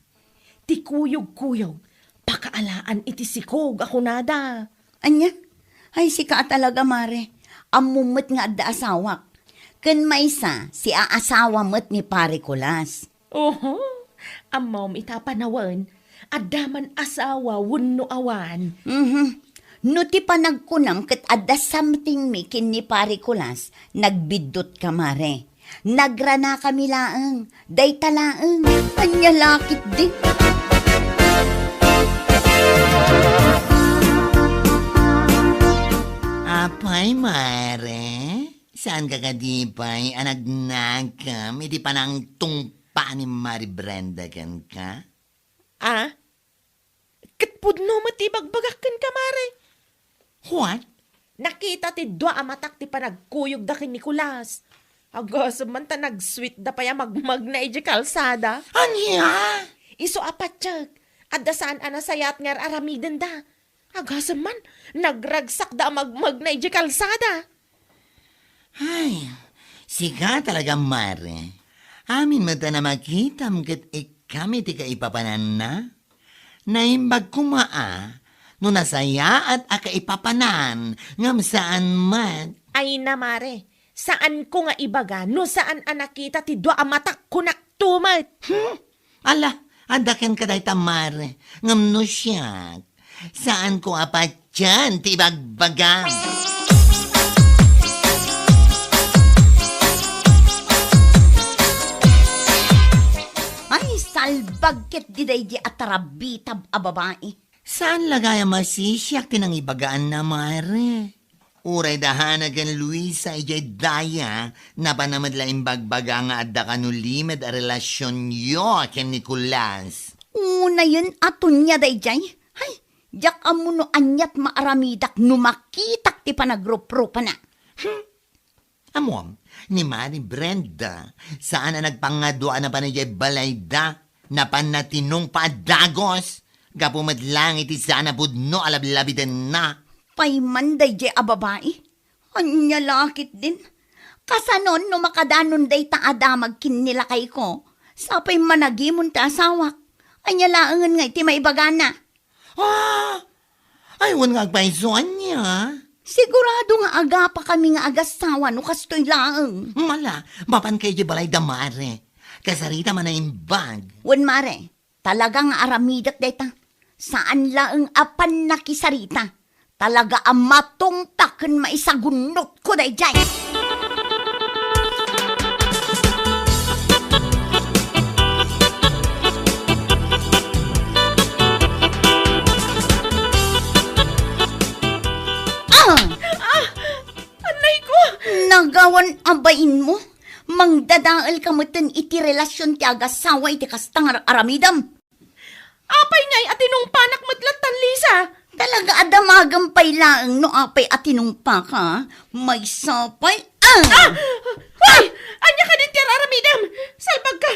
ti kuyogkuyog, pakaalaan iti sikog a kunada. Ania? Ay, sika a talaga, Mare. Ammom met nga adda asawak. Ken maysa, siaasawa met ni Pare Kulas. Oho, ammom ita a panawen, adda man asawa wenno awan. Mhm. No ti panagkunam ket adda something mi ken ni Pare Kulas, nagbiddutka, Mare. Nagranakami laeng, dayta laeng. Ania la ketdi? Apay, Mare? Saanka kadi pay a nagnakam iti panangtungpa ni Mare Brenda kenka? A? Ket pudno met ti ibagbagak kenka, Mare. What? Nakita ti dua a matak ti panagkuyogda ken ni Kulas. Agasem man ta nagsweetda pay a magmagna idiay kalsada. Ania? Isu a patiek, adda saan a nasayaat nga ar-aramidenda. Agasem man, nagragsakda a magmagna idiay kalsada. Ay, sika talaga, Mare. Amin met a namakitam ket ikkam iti kaipapananna. Naimbag koma a no nasayaat a kaipapanan ngem saan met. Ay na, Mare, saanko nga ibaga no saan a nakita ti dua a matak, kunakto met. Hmm? Ala, adda kenka dayta, Mare, ngem no siak, saanko a patien ti ibagbagam. Ay, salbag ketdi daydi a tarabitab a babai. Saan la gayam a sisiak ti nangibagaanna, Mare? Uray da Hana ken Luisa idiay daya, napanna met la imbagbaga nga adda kano limed a relasionyo ken ni Kulas. Unayen a Tonia daydiay? Hay, diak ammo no aniat maaramidak no makitak ti panagruprupana. Hmm. Ammom, ni Mari Brenda, saan a nagpangadua a napan idiay balayda, napanna tinungpa a dagus, gapu met laeng iti saan a pudno a lablabitenna. Pay man daydiay a babai? Ania la ketdin? Kasanon no makadanon dayta a damag ken ni lakayko? Sapay managimon ti asawak. Ania laengen nga iti maibagana? Ah! Ay, wen nga agpayso, ania? Sigurado nga agapakami nga agasawa no kastoy laeng. Mala, mapanka idiay balayda, Mare. Kasarita man a imbag. Wen, Mare, talaga nga aramidek dayta. Saan laeng a pannakisarita. Talaga a matungpak ken maisagunnotko daydiay. Ah! Ah! Anayko! Nagawan a bainmo? Mangdadaelka metten iti relasion ti agasawa iti kasta nga aramidem. Apay ngay a tinungpanak met lattan, Lisa? Ta Talaga a damagem pay laeng no apay a tinungpaka, maysa pay, ah! Ah! Hoy! Ania kadin ti ar-aramidem? Salbagka!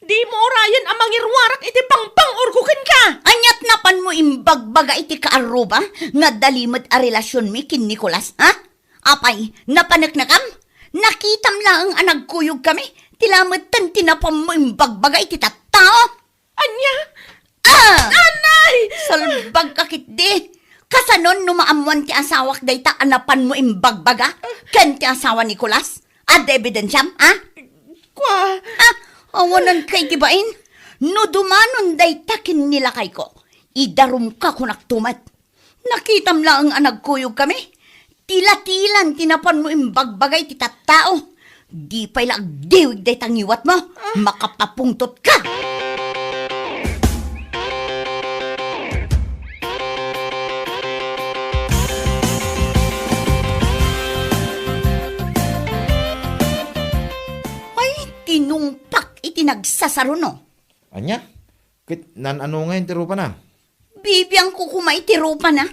Dimo urayen a mangiruarak iti pangpang-urgo kenka! Aniat napanmo imbagbaga iti kaarruba nga adda limed a relasionmi ken Nicolas, ha? Apay, napaneknekam? Nakitam laeng a nagkuyogkami, ti lametten ti napanmo imbagbaga iti tattao. Ania? Ah! Anay! Salbagka ketdi. Kasanon no maammoan ti asawak dayta a napanmo imbagbaga ken ti asawa ni Nicolas? Adda ebidensiam, ha? Kua. Ah, awananka iti bain. No dumanon dayta ken ni lakayko, idarumka kunakto met. Nakitam laeng a nagkuyogkami. Tila-tilan ti napanmo imbagbaga iti tattao. Di pay la agdiwig dayta ngiwatmo. Ah. Makapapungtotka. Ay, tinungpak iti nagsasaruno. Ania? Ket naan-ano ngayen ti rupana? Bibiangko koma iti rupana.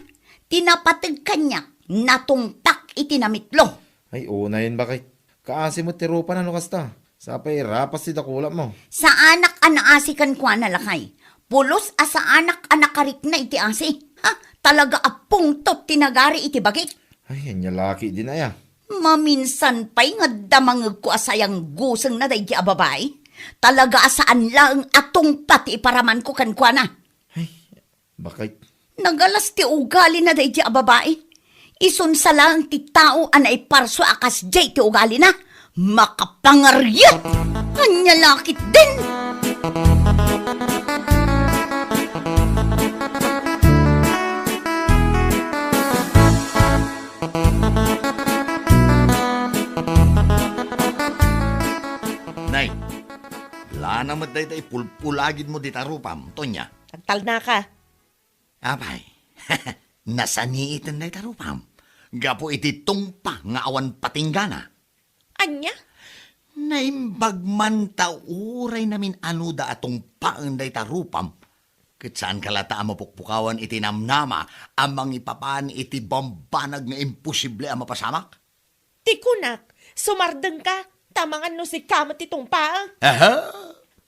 Ti napateg kaniak, natungpak iti namitlo. Ay, unayen, baket. Kaasi met ti rupana no kasta. Sapay rapas ti dakulapmo. Saanak a naasi kenkuana, lakay. Pulos a saanak a nakarikna iti asi. Ha? Talaga a pungtot ti nagari iti bagik. Ay, ania la ketdin aya? Maminsan pay nga adda mangegko a sayanggusengna daydi a babai. Talaga a saan laeng a tungpa ti iparamanko kenkuana. Ay, baket. Nagalas ti ugalina daydi a babai. Isunsa laeng ti tao a naiparsua a kasdiay ti ugalina. Makapangariat! Ania la ketdin? Nay, lana met dayta ipulpulagidmo dita rupam, Tonia. Agtalnaka. Apay, nasaniiten dayta rupam gapu iti tungpa nga awan patinggana. Ania? Naimbag man ta uray namin-anuda a tungpaen dayta rupam, ket saanka latta a mapukpukawan iti namnama a mangipapan iti bambanag nga imposible a mapasamak? Ti kunak, sumardengka, ta amangan no sika met ti tungpaek. Aha!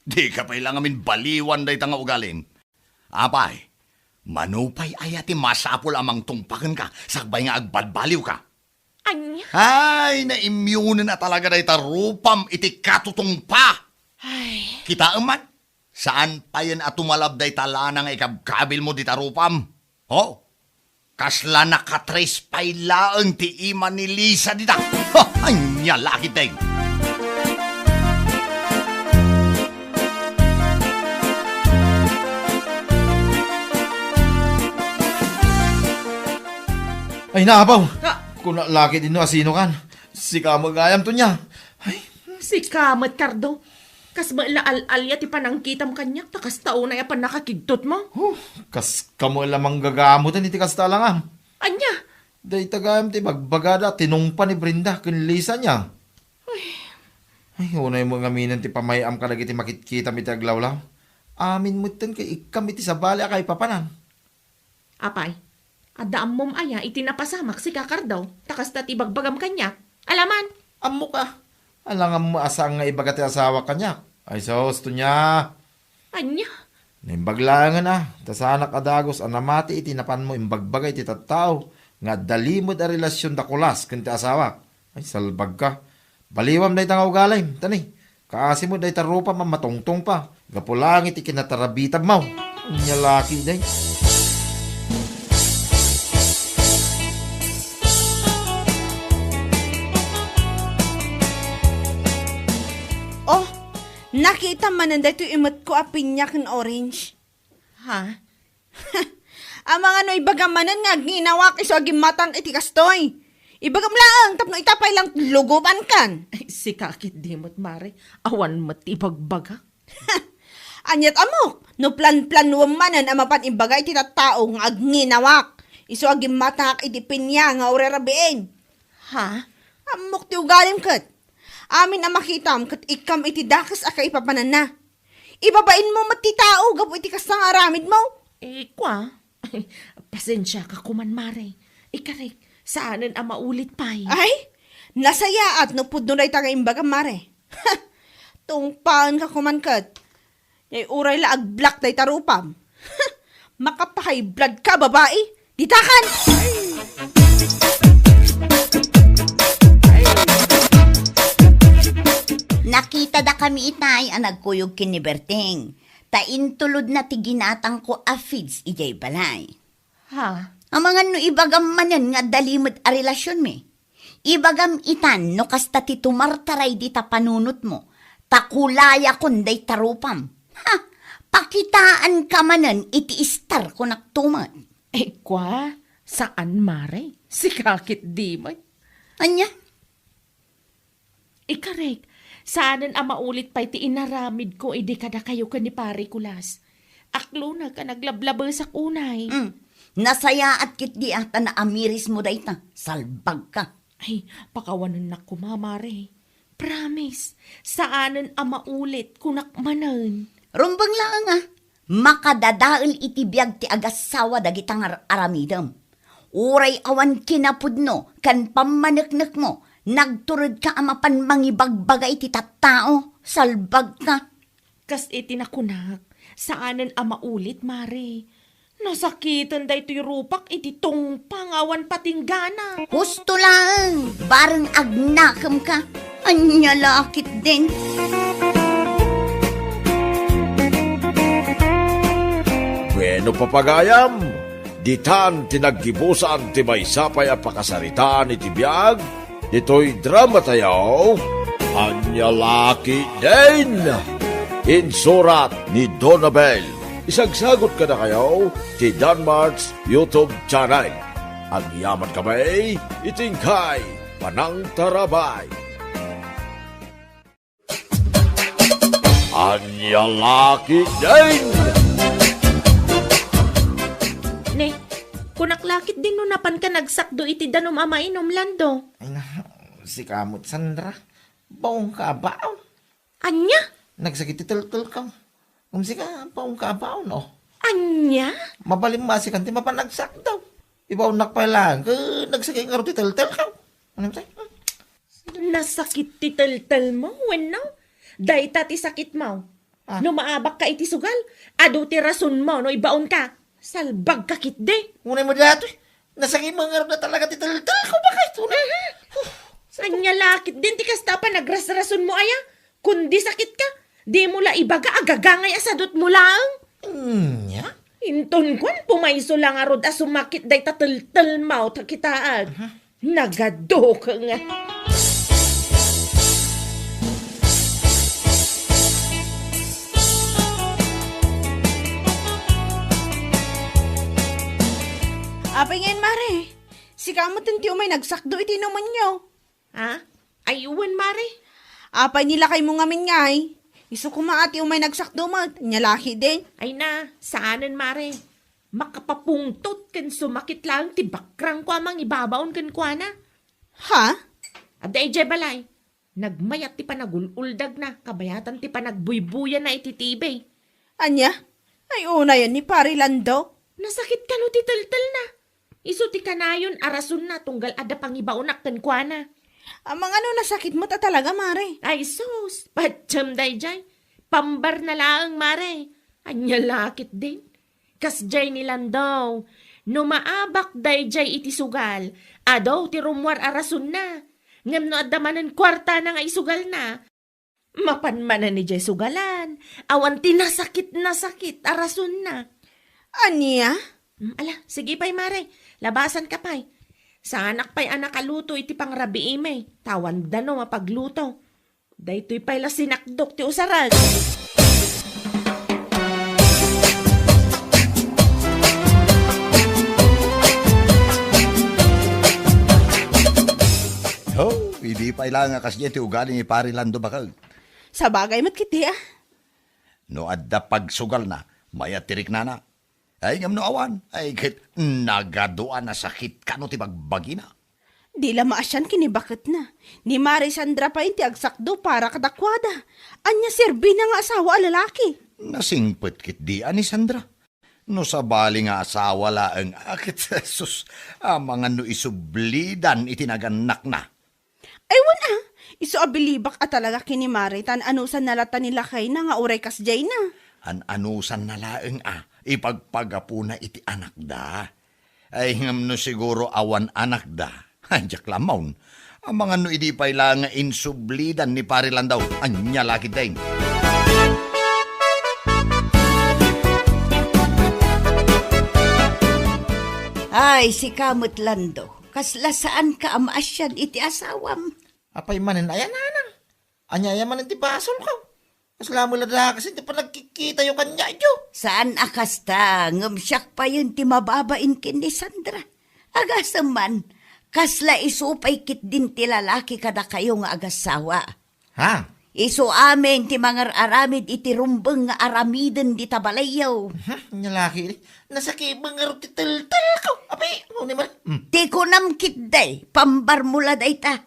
Dika pay la ngamin baliwan dayta nga ugalim. Apay, mano pay aya ti masapul a mangtungpa kenka sakbay nga agbalbaliwka? Ania? Ay, naimyonen a talaga dayta rupam iti katutungpa. Ay. Kitaem man, saan payen a tumalab dayta lana nga ikabkabilmo dita rupam. Ho? Kasla nakatres pay laeng ti ima ni Lisa dita. Ha, ania la ketdin? Ay, naapaw! Ka- Kuna la ketdin no asinokan. Sika met gayam, Tonia. Ay. Sika met, Cardo. Kas met la al-alia ti panangkitam kaniak, ta kasta unay a pannakakigtotmo. Huh, kas kamo la manggagamoten iti kasta a langam. Ania? Dayta gayam ti bagbagada, tinungpa ni Brenda ken Lisa nia. Ay. Ay, unay mo ngaminen ti pamay-am kadagiti makitkitam iti aglawlaw. Amin metten ket ikkam iti sabali a kaipapanan. Apay, adda ammom aya iti napasamak, sika, Cardo, ta kasta ti ibagbagam kaniak? Alaman. Ammok a. Alangan mo a saan nga ibaga ti asawak kaniak. Ay, sus, Tonia. Ania? Naimbag laengen a, ta saanak a dagus a namati iti napanmo imbagbaga iti tattao nga adda limed a relasion da Kulas ken ti asawak. Ay, salbagka. Baliwam dayta nga ugalim, tani. Kaasi met dayta rupam a matungtungpa. Gapu laeng iti kinatarabitabmo. Ania la ketdin? Oh, nakitam manen daytoy imetko a pinya ken orange. Ha? Amangan no ibagam manen nga agnginawaak isu a gimmatangak iti kastoy. Ibagam laeng tapno ita pay lang lugubankan. Ay, sika ketdi met, Mare. Awan met ti ibagbagak. Aniat ammok, no planplanuem manen a mapan ibaga iti tattao nga agnginawaak isu a gimmatangak iti pinya nga urerabiin. Ha? Ammok ti ugalim ket. Amin a makitam ket ikkam iti dakes a kaipapananna. Ibabainmo met ti tao gapu iti kasta nga aramidmo. Eh, kua. Pasensiaka koman, Mare. Ikarek, saanen a maulit pay. Ay, nasayaat no pudno dayta nga imbagam, Mare. Tungpaenka koman ket. Ngay uray la agblock dayta rupam. Makapahayblad ka, babai. Ditakan! Nakitadakami itay a nagkuyog ken ni Berting, ta intulodna ti ginatangko a feeds idiay balay. Ha? Amangan no ibagam manen nga adda limed a relasionmi. Ibagam itan no kasta ti tumartaray dita panunotmo, ta kulayakon dayta rupam. Ha! Pakitaanka manen iti istar ko naktumet. Eh, kwa, saan, Mare? Sika ketdi met. Ania? Ikarek, saanen a maulit pay ti inaramidko idi kadakayo ken ni Pare Kulas. Aklonek a naglablabesak unay. Mm. Nasayaat ketdi a ta naamirismo dayta. Salbagka. Ay, pakawanennak koma, Mare. Promise, saanen a maulit, kunak manen. Rumbeng laeng a, makadadael iti biag ti agassawa dagita nga ar-aramidem. Uray awan kinapudno ken pammaneknekmo, nagturedka a mapan mangibagbaga iti tattao, salbagka. Kas iti nakunak, saanen a maulit, Mare. Nasakiten daytoy rupak iti tungpa nga awan patinggana. Husto laeng, bareng agnakemka. Ania la ketdin? Bueno, papagayam, ditan ti naggibusan ti maysa pay a pakasaritaan iti biag ditoy dramatayo, Ania la ketdin? Insurat ni Donabel. Isagsagot kadakayo ti Danmart's YouTube channel. Agyamankami iti inkay panangtarabay. Ania la ketdin? Ne, kunak la ketdin no napanka nagsakdo iti danum a mainum, Lando. Ay na, sika met, Sandra. Baonka a baon. Ania? Nagsakit ti teltelko. Ngem sika, baonka a baon, oh. Ania? Mabalin masikan ti mapan nagsakdo. Ibaonnak pay laeng, ket nagsakit ngarud ti teltelko. Ania met? Nasakit ti teltelmo, wenno? Dayta ti sakitmo. Ah. No maabakka iti sugal, adu ti rasonmo no ibaonka. Salbagka ketdi. Unay mo daytoy. Nasakit mo ngarud a talaga ti teltelko, bakit? Unay. Mhm. Ania la ketdin ti kasta a panagrasrasonmo aya? Kundi sakitka, dimo la ibaga a gagangay a sadutmo laeng. Ania? Inton kuan, pumayso la ngarud a sumakit dayta teltelmo ta kitaek. Aha. Nagaduka nga. Apay ngayen, Mare? Sika met ti umay nagsakdo iti inumenyo. Ha? Ay, wen, Mare. Apay ni lakaymo ngamin ngay? Isu koma a ti umay nagsakdo met, ania la ketdin? Ay na, saanen, Mare. Makapapungtot ken sumakit laeng ti bakrangko a mangibabaon kenkuana. Ha? Adda idiay balay. Nagmayat ti panagul-uldagna, kabayatan ti panagbuybuyanna iti T V. Ania? Ay, unayen ni Pari Lando. Nasakit kano ti teltelna? Isu ti kanayon a rasonna tunggal adda pangibaonak kenkuana. Amangan no nasakit met a talaga, Mare? Ay sus, patiem daydiay. Pambarna laeng, Mare. Ania la ketdin? Kasdiay ni Lando, no maabak daydiay iti sugal, adu ti rummuar a rasonna. Ngem no adda manen kuartana nga isugalna, mapan manen idiay sugalan, awan ti nasakit-nasakit a rasonna. Ania? Mm, ala, sige pay, Mare. Labasanka pay. Saanak pay a nakaluto iti pangrabiimi, ta awan danum a pagluto. Daytoy pay la sinakdok ti usarag. Oh, idi pay la nga kasdiay ti ugali ni Pari Lando, bakag. Sabagay met ketdi, a. No adda pagsugalna, mayat ti riknana. Ay, ngem no awan, ay, ket nagadu a nasakit kano ti bagbagina. Di la maasian ken ni baketna. Ni Mari Sandra pay ti agsakdo para kadakuada. Ania serbina nga asawa a lalaki? Nasingpet ketdi a ni Sandra. No sabali nga asawa laeng, a ket, sus, amangan no isublidan iti nagannakna. Ay, wen a, isu a bilibak a talaga ken ni Mare, ta an-anusanna latta ni lakayna nga uray kasdiayna. An-anusanna laeng a, ipagpagapuna iti anakda. Ay, ngem no siguro awan anakda, ay, diak la ammo. Amangan no idi pay la nga insublidan ni Pare Landau, ania la ketdin. Ay, sika met, Lando, kasla saanka a maasian iti asawam. Apay manen aya, nanang? Ania aya manen ti basolko? Kasla met la dakes ti panagkitkitayo kaniayo. Saan a kasta, ngem siak payen ti mababain ken ni Sandra. Agasem man, kasla isu pay ketdin ti lalaki kadakayo nga agassawa. Ha? Isu amin ti mangar-aramid iti rumbeng nga aramiden dita balayyo. Mhm, nia la ketdi. Nasakiben ngarud ti teltelko. Apay, ano ni man? Hmm. Ti kunam ketdi, pambarmo la dayta.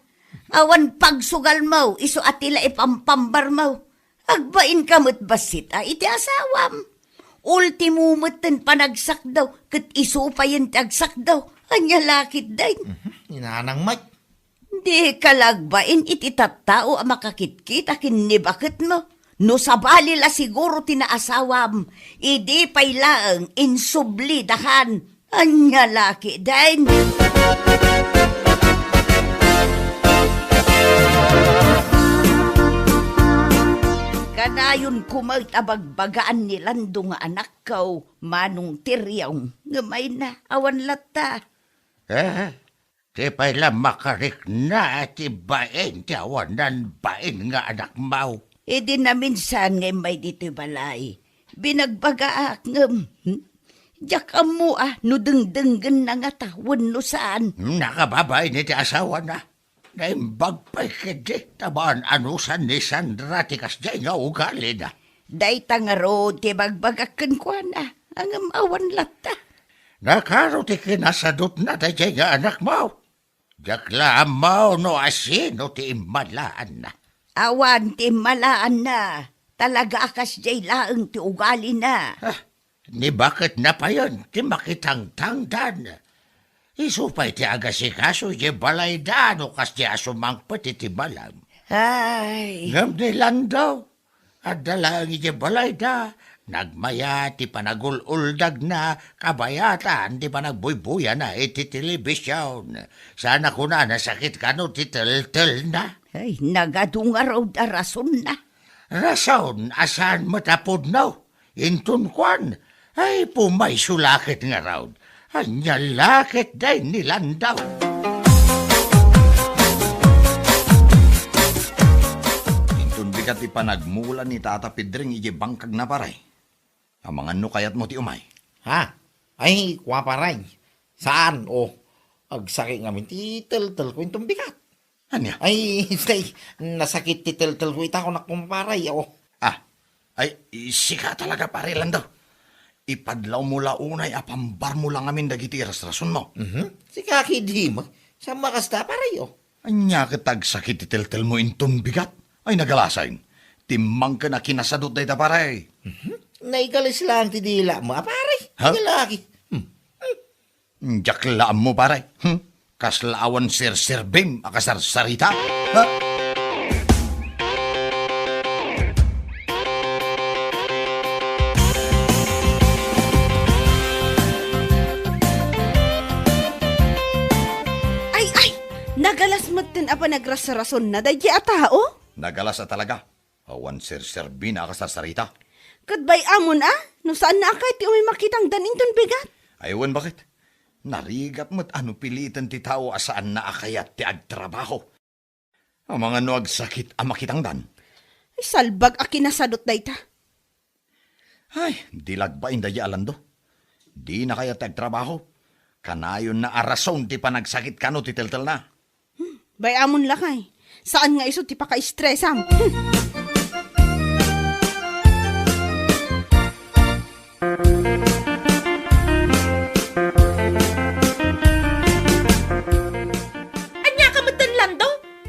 Awan pagsugalmo, isu a ti la ipampambarmo. Agbainka met bassit a iti asawam. Ultimo metten panagsakdo, ket isu payen ti agsakdo. Ania la ketdin? Mhm, ni nanang met. Dika la agbain iti tattao a makakitkita ken ni baketmo. No sabali la siguro ti naasawam, idi pay laeng insublidakan. Ania la ketdin? Kanayon koma met a bagbagaan ni Lando nga anakko, Manong Tiriong, ngem ay na, awan latta. Eh, ti pay la makarikna ti bain ti awanan bain nga anakmo. Idi naminsan nga immay ditoy balay, binagbagaak ngem, hmm? Diak ammo a no dengdenggenna ngata wenno saan. Nakababain iti asawana. Naimbag pay ketdi ta maan-anusan ni Sandra ti kasdiay nga ugalina. Dayta ngarud ti bagbagak kenkuana, ngem awan latta. Nakaro ti kinasadutna daydiay nga anakmo. Diak la ammo no asino ti immalaanna. Awan ti immalaanna. Talaga a kasdiay laeng ti ugalina. Ah, ni baketna payen ti makitangtangdan. Isu pay ti agasikaso iti balayda no kasdiay a sumangpet iti malam. Ay. Ngem ni Lando, adda laeng iti balayda, nagmayat ti panagul-uldagna, kabayatan ti panagbuybuyana iti telebision. Saan a kunana sakit kano ti teltelna. Ay, nagadu ngarud a rasonna. Rason a saan met a pudno. Inton kuan, ay, pumayso la ket ngarud. Ania la ketdin ni Lando? Inton bigat ti panagmula ni Tata Pedring iti bangkagna, pare. Amangan no kayatmo ti umay. Ha? Ay, kua, pare. Saan, o. Agsakit ngamin ti teltelko inton bigat. Ania? Ay, say, nasakit ti teltelko ita, kunak, kumpare, o. Ah, ay, sika talaga, pare Lando. Ipadlawmo la unay a pambarmo la ngamin dagiti rasrasonmo. Mhm. Sika ketdi met. Saan a kasta, pare, o. Ania ket agsakit ti teltelmo inton bigat? Ay, nagalasain. Timmangken a kinasadut dayta, pare. Mhm. Naikalis laeng ti dilamo a, pare. Ha? Ania la ket. Hmm. Diak la ammo, pare. Hmm? Kasla awan serserbim a kasarsarita? Ha? Ay, ay! Nagalas metten a panagrasrasonna daydiay a tao? Nagalas a talaga. Awan serserbina a kasarsarita. Ket bay-amon a, no saanna a kayat ti umay makitangdan inton bigat. Ay, wen, baket? Narigat met a no piliten ti tao a saanna a kayat ti agtrabaho. Amangan no agsakit a makitangdan. Ay, salbag a kinasadut dayta. Ay, di lagbain daydiay a Lando. Dina kayat ti agtrabaho. Kanayonna a rason ti panagsakit kano ti teltelna. Hmm, bay-amon lakay. Saan nga isu ti pakaistresam? Hmm. Ania ka metten, Lando?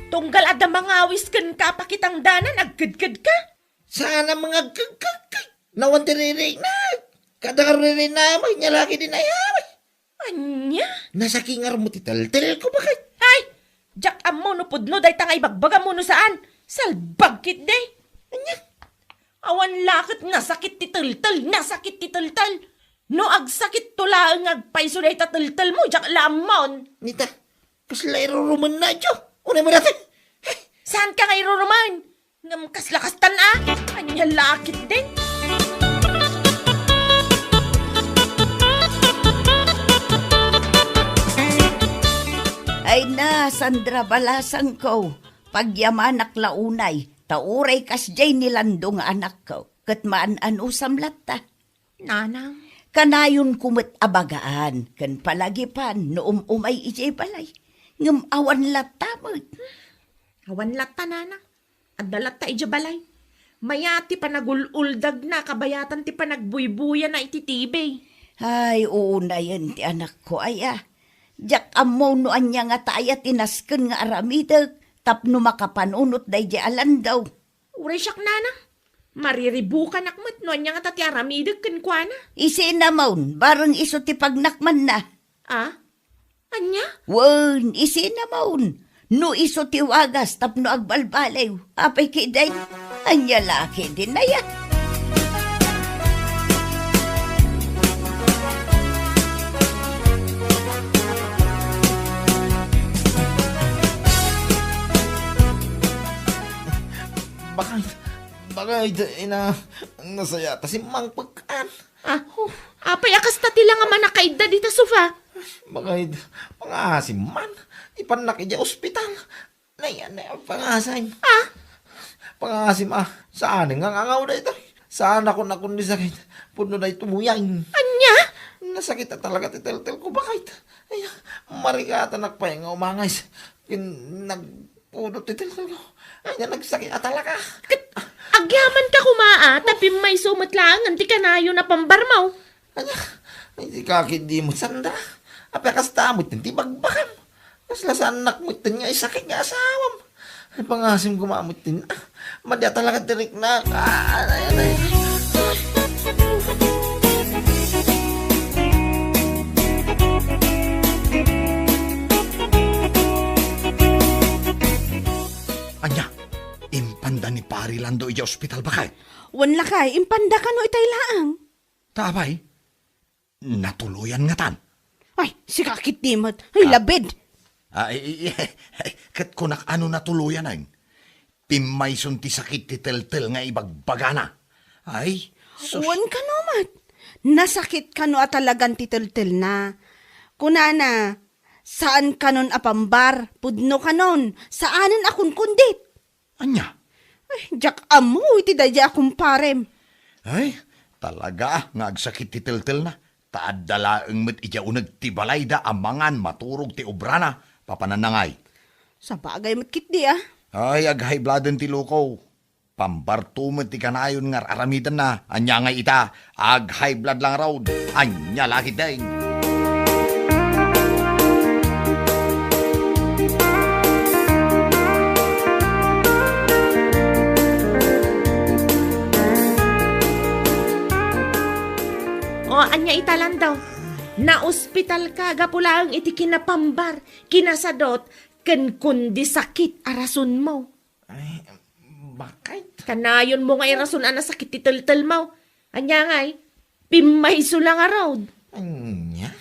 Tunggal adda mangawis kenka a pakitangdanan, agkedkedka? Saan a mangagkagkagkag. Nawan ti ririkna. Kada karurina mo, inya lagi din ay, ah, Ania? Nasaki nga rumo ti teltelko, bakit? Ay! Diak ammo no pudno dayta nga ibagbaga mo no saan. Salbag ketdi. Ania? Awan la ket nasakit ti teltel, nasakit ti teltel. No agsakit to laeng nga agpayso dayta teltel mo, diak la ammon. Nita, kasla irurumen na, Jo. Unay mo dati. Saan ka nga irurumen? Ngem kasla kastan a? Ania la ketdi? Ay na, Sandra balasangko, pagyamanak la unay, ta uray kasdiay ni Lando nga anakko, ket maan-anusam latta. Nanang. Kanayonko met a bagaan, ken palagipan no um-umay idiay balay. Ngem awan latta met. Awan latta, Nanang. Adda latta idiay balay. Mayat ti panagul-uldagna kabayatan ti panagbuybuya na iti T V. Ay, uunayen ti anakko aya. Diak ammo no ania nga taya ti nasken nga aramidek tapno makapanunot daydiay a Lando. Uray siak, Nanang. Mariribukanak met no ania ngata ti aramidek kenkuana. Isinamon, bareng isu ti pagnakmanna. Ah? Ania? Wen, isinamon. No isu ti wagas tapno agbalbaliw. Apay ketdi? Ania la ketdi aya? Bakit? Bakit, ina? Nasaya ta simmangpek kan. Ah, apay a kasta ti la nga manakaidda dita sofa? Bakit? Pangasim man. Ipannak idiay ospital. Nay, nay, pangasim. Ah? Pangasim, ah. Saan nga ngangaw daytoy? Saan ako nakon di sakit? Pudno daytoy muyang. Ania? Nasakit a talaga ti teltelko, bakit? Ay, marikatanak pay nga umangay. Kin-, nagpudot ti teltelko. Ania, nagsakit a talaga. Ket, agyamanka koma, a, ta pimmayso met laengen ti kanayon a pambarmo. Ania, ay, di ka ketdi mo, Sandra. Apay a kasta met ti bagbagam. Kasla saannak met nga isakit nga asawam. Ay, pangasim koma met, a. Madi a talaga ti riknak. Ah, ay, ay, ay. Ania, impanda ni Pari Lando idiay ospital, bakit? Wen lakay, impanda kano itay laeng. Ta apay? Natuloyan ngatan? Ay, sika ketdi met. Ay, ah, labid. Ah, i-, i-, ket kunak a no natuloyan, ay. Pimmayson ti sakit ti teltel nga ibagbagana. Ay, sus. Wen kano met. Nasakit kano a talagan ti teltelna. Kunana, saan kanon a pambar, pudno kanon, saanen a kunkundit. Ania? Ay, diak ammo iti daydiay a kumparem. Ay, talaga nga agsakit ti teltelna. Ta adda laeng met idiay uneg ti balayda a mangan maturog ti obrana, papananangay. Sabagay met ketdi, a. Ay, ag-high blooden ti luko. Pambarto met ti kanayon nga ar-aramidenna. Ania ngay ita? Ag-high blood la ngarud. Ania la ketdi? O, ania ita, Lando? Naospitalka gapu laeng iti kinapambar, kinasadot, ken kundi sakit a rasonmo. Ay, bakit? Kanayonmo nga irason a nasakit ti teltelmo. Ania ngay, pimmayso la ngarud. Ania?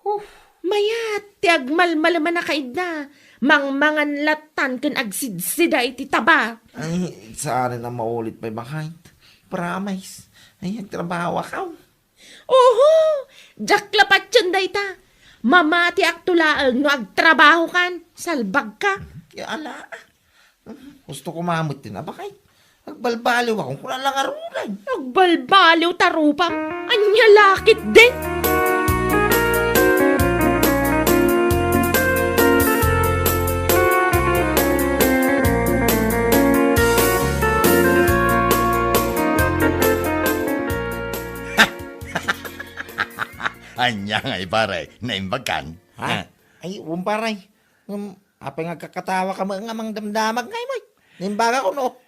Huh. Mayat ti agmalmaleman a kaidna. Mangmangan lattan ken agsidsida iti taba. Ay, saanen a maulit pay, bakit? Promise. Ay, agtrabaho ako. Oho! Diak la patien dayta. Mamatiakto laeng no agtrabahokan. Salbagka. Ya, ala. Gusto ko mamet din, abakay. Agbalbaliw ako, kuna la ngarud. Agbalbaliw ta rupam. Ania la ketdi? Ania ngay, pare? Naimbagkan? Ha? Ah. Ay, wen, pare. Ngem, apay nga agkakatawa ka met nga mangdamdamag ngay, moy? Naimbagak, no?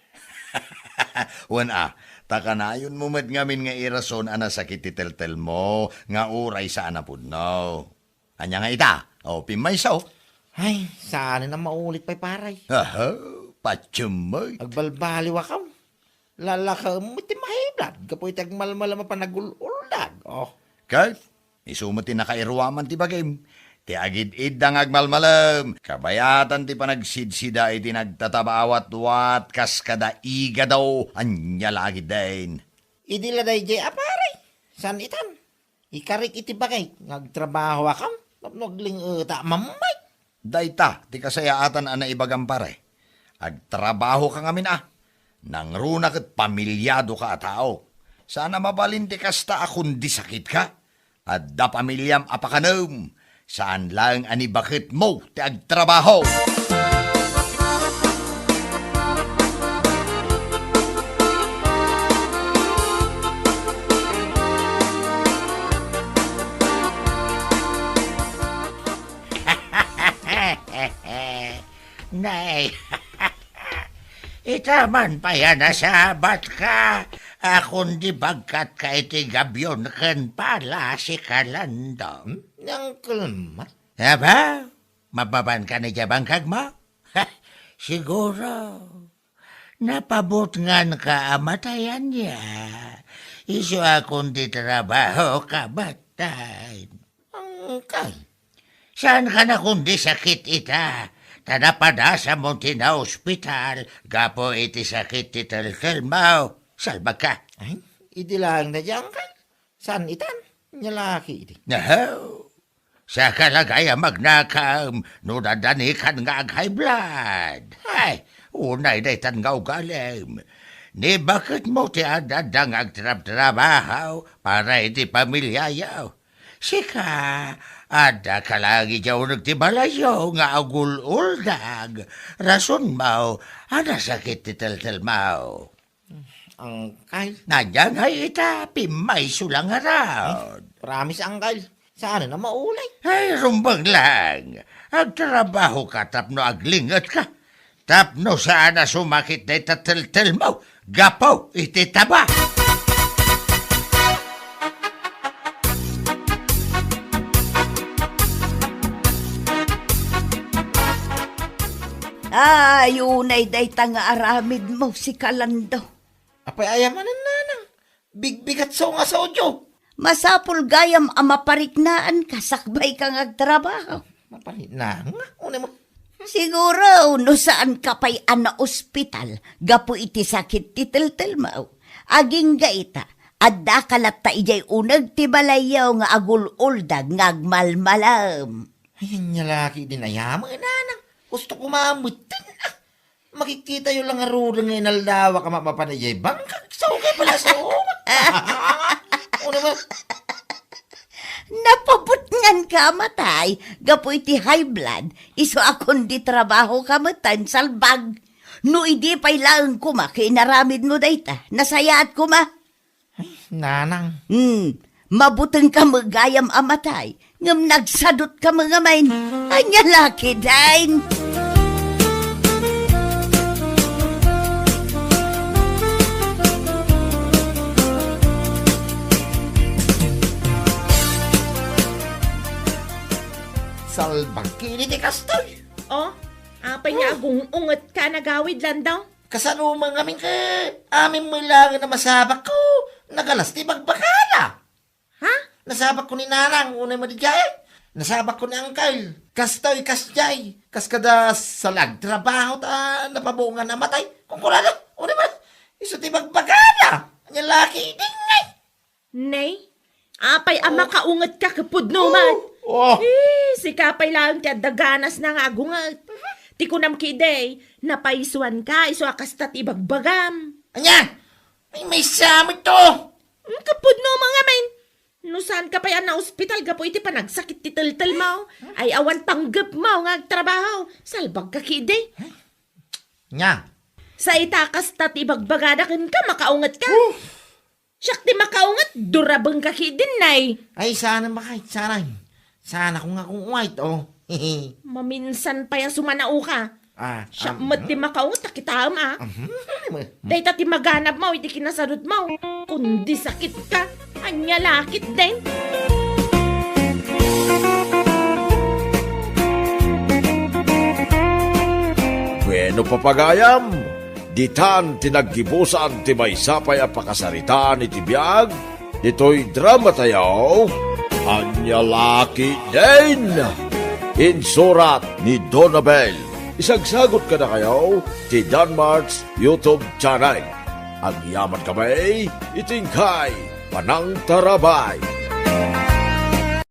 Wen a, Ta kanayonmo met ngamin nga irason a nasakit ti teltelmo nga uray saan a pudno. Ania nga ita? O, pimmayso. Ay, saan a maulit pay, pare. Aha, patiem met. Agbalbaliwakam. Lalakaem met ti mahiblat gapu iti agmalmalem a panagul-uldag. Oh. Ket, isu met ti nakairuaman ti bagim. Ti agid-idda nga agmalmalem, kabayatan ti panagsidsida iti nagtataba a watwat kas kada igado, ania la ketdin. Idi la daydiay a pare, saan itan? Ikarik iti bagik nga agtrabahoakam tapno agling-eta a mammay. Dayta ti kasayaatan a naibagam, pare. Agtrabahoka ngamin a. Nangruna ket pamiliadoka a tao. Saan a mabalin ti kasta a kundi sakitka. Adda pamiliam a pakanem. Saan laeng a ni baketmo ti agtrabaho. Nay, ita man pay a nasabatka a kundi bagkatka iti gabion ken pala si Kalando. Hmm? Ni Uncle Mat? Aba, mapapanka ni diay bangkagmo? Siguro, napabutnganka a matay ania. Isu a kundi trabahoka, batta. Uncle. Saanka a kundi sakit ita, ta napadasamon ti naospital gapu iti sakit ti teltelmo. Salbagka. Ay, idi laeng daydiay, Uncle. Saan itan? Ania la ketdi. Ahem. Saka la gayam agnakam no dadanikan nga ag-high blood. Ay, unay daytan nga ugalim. Ni baketmo ti adda nga agtrabtrabaho para iti pamiliayo. Sika, addaka laeng idiay uneg ti balayyo nga agul-uldag. Rasonmo a nasakit ti teltelmo. Uncle. Ania ngay ita, pimmayso la ngarud. Ay, promise, Uncle. Saan a maulit. Ay, rumbeng lang. Agtrabahoka tapno aglingetka. Tapno saan a sumakit dayta teltelmo gapu iti taba. Ay, unay dayta nga aramidmo, si Kalando. Apay aya manen, nanang? Bigbigatso nga sodyo. Masapul gayam a mapariknaanka sakbayka nga agtrabaho. Mapariknaan nga? Unay mo. Siguro, no saanka pay a naospital gapu iti sakit ti teltelmo. Agingga ita, addaka latta idiay uneg ti balayyo nga agul-uldag nga agmalmalem. Ay, ania la ketdin aya met, nanang. Gusto ko mamutten, ah. Makikitayo la ngaruden nga inaldawak a mapapan idiay bangkag. Sao kay pala sao? Unay mo. Napabutnganka a matay gapu iti high blood, isu a kundi trabahoka met, salbag. No idi pay laeng koma ket inaramidmo dayta, nasayaat koma. Ay, nanang. Hmm, mabutengka met gayam a matay, ngem nagsadutka met ngamin. Ania la ketdin? Salbag ketdi ti kastoy. Oh, apay nga agung-ungetka a nagawid, Lando? Kasano man ngamin ket amin met laengen a masabakko, nagalas ti bagbagana. Ha? Nasabakko ni nanang, unay mo diay. Nasabakko ni uncle. Kastoy, kasdiay. Kas kada salag trabaho ta napabuongan a matay. Kunkunada, unay mo. Isu ti bagbagana. Ania la ketdin ngay. Nay, apay a makaungetka ket pudno met. Oh. Eh, sika pay laeng ti adda ganasna nga agunget. Ti kunam ketdi, napaysuanka, isu a kasta ti ibagbagam. Ania? Ay, maysa met to. Hmm, ket pudno mo ngamin. No saanka pay a naospital gapu iti panagsakit ti teltelmo, ay awan panggepmo nga agtrabaho, salbagka ketdi. Ania? Sa ita kasta ti ibagbagada kenka, makaungetka. Oh. Siak ti makaunget, durabengka ketdin, nay. Ay, saan a makait, saan a. Saan a kung nga kung white, oh. Maminsan pay a sumanaoka. Ah, siak um, met ti makauna, kitaem, a. Mhm. Dayta ti maganabmo iti kinasadutmo. Kundi sakitka, ania la ketdin? Bueno, papagayam, ditan ti naggibusan ti maysa pay a pakasaritaan iti biag ditoy dramatayo, Ania la ketdin? Insurat ni Donabel. Isagsagut kadakayo ti Danmart's YouTube channel. Agyamankami iti inkay panangtarabay.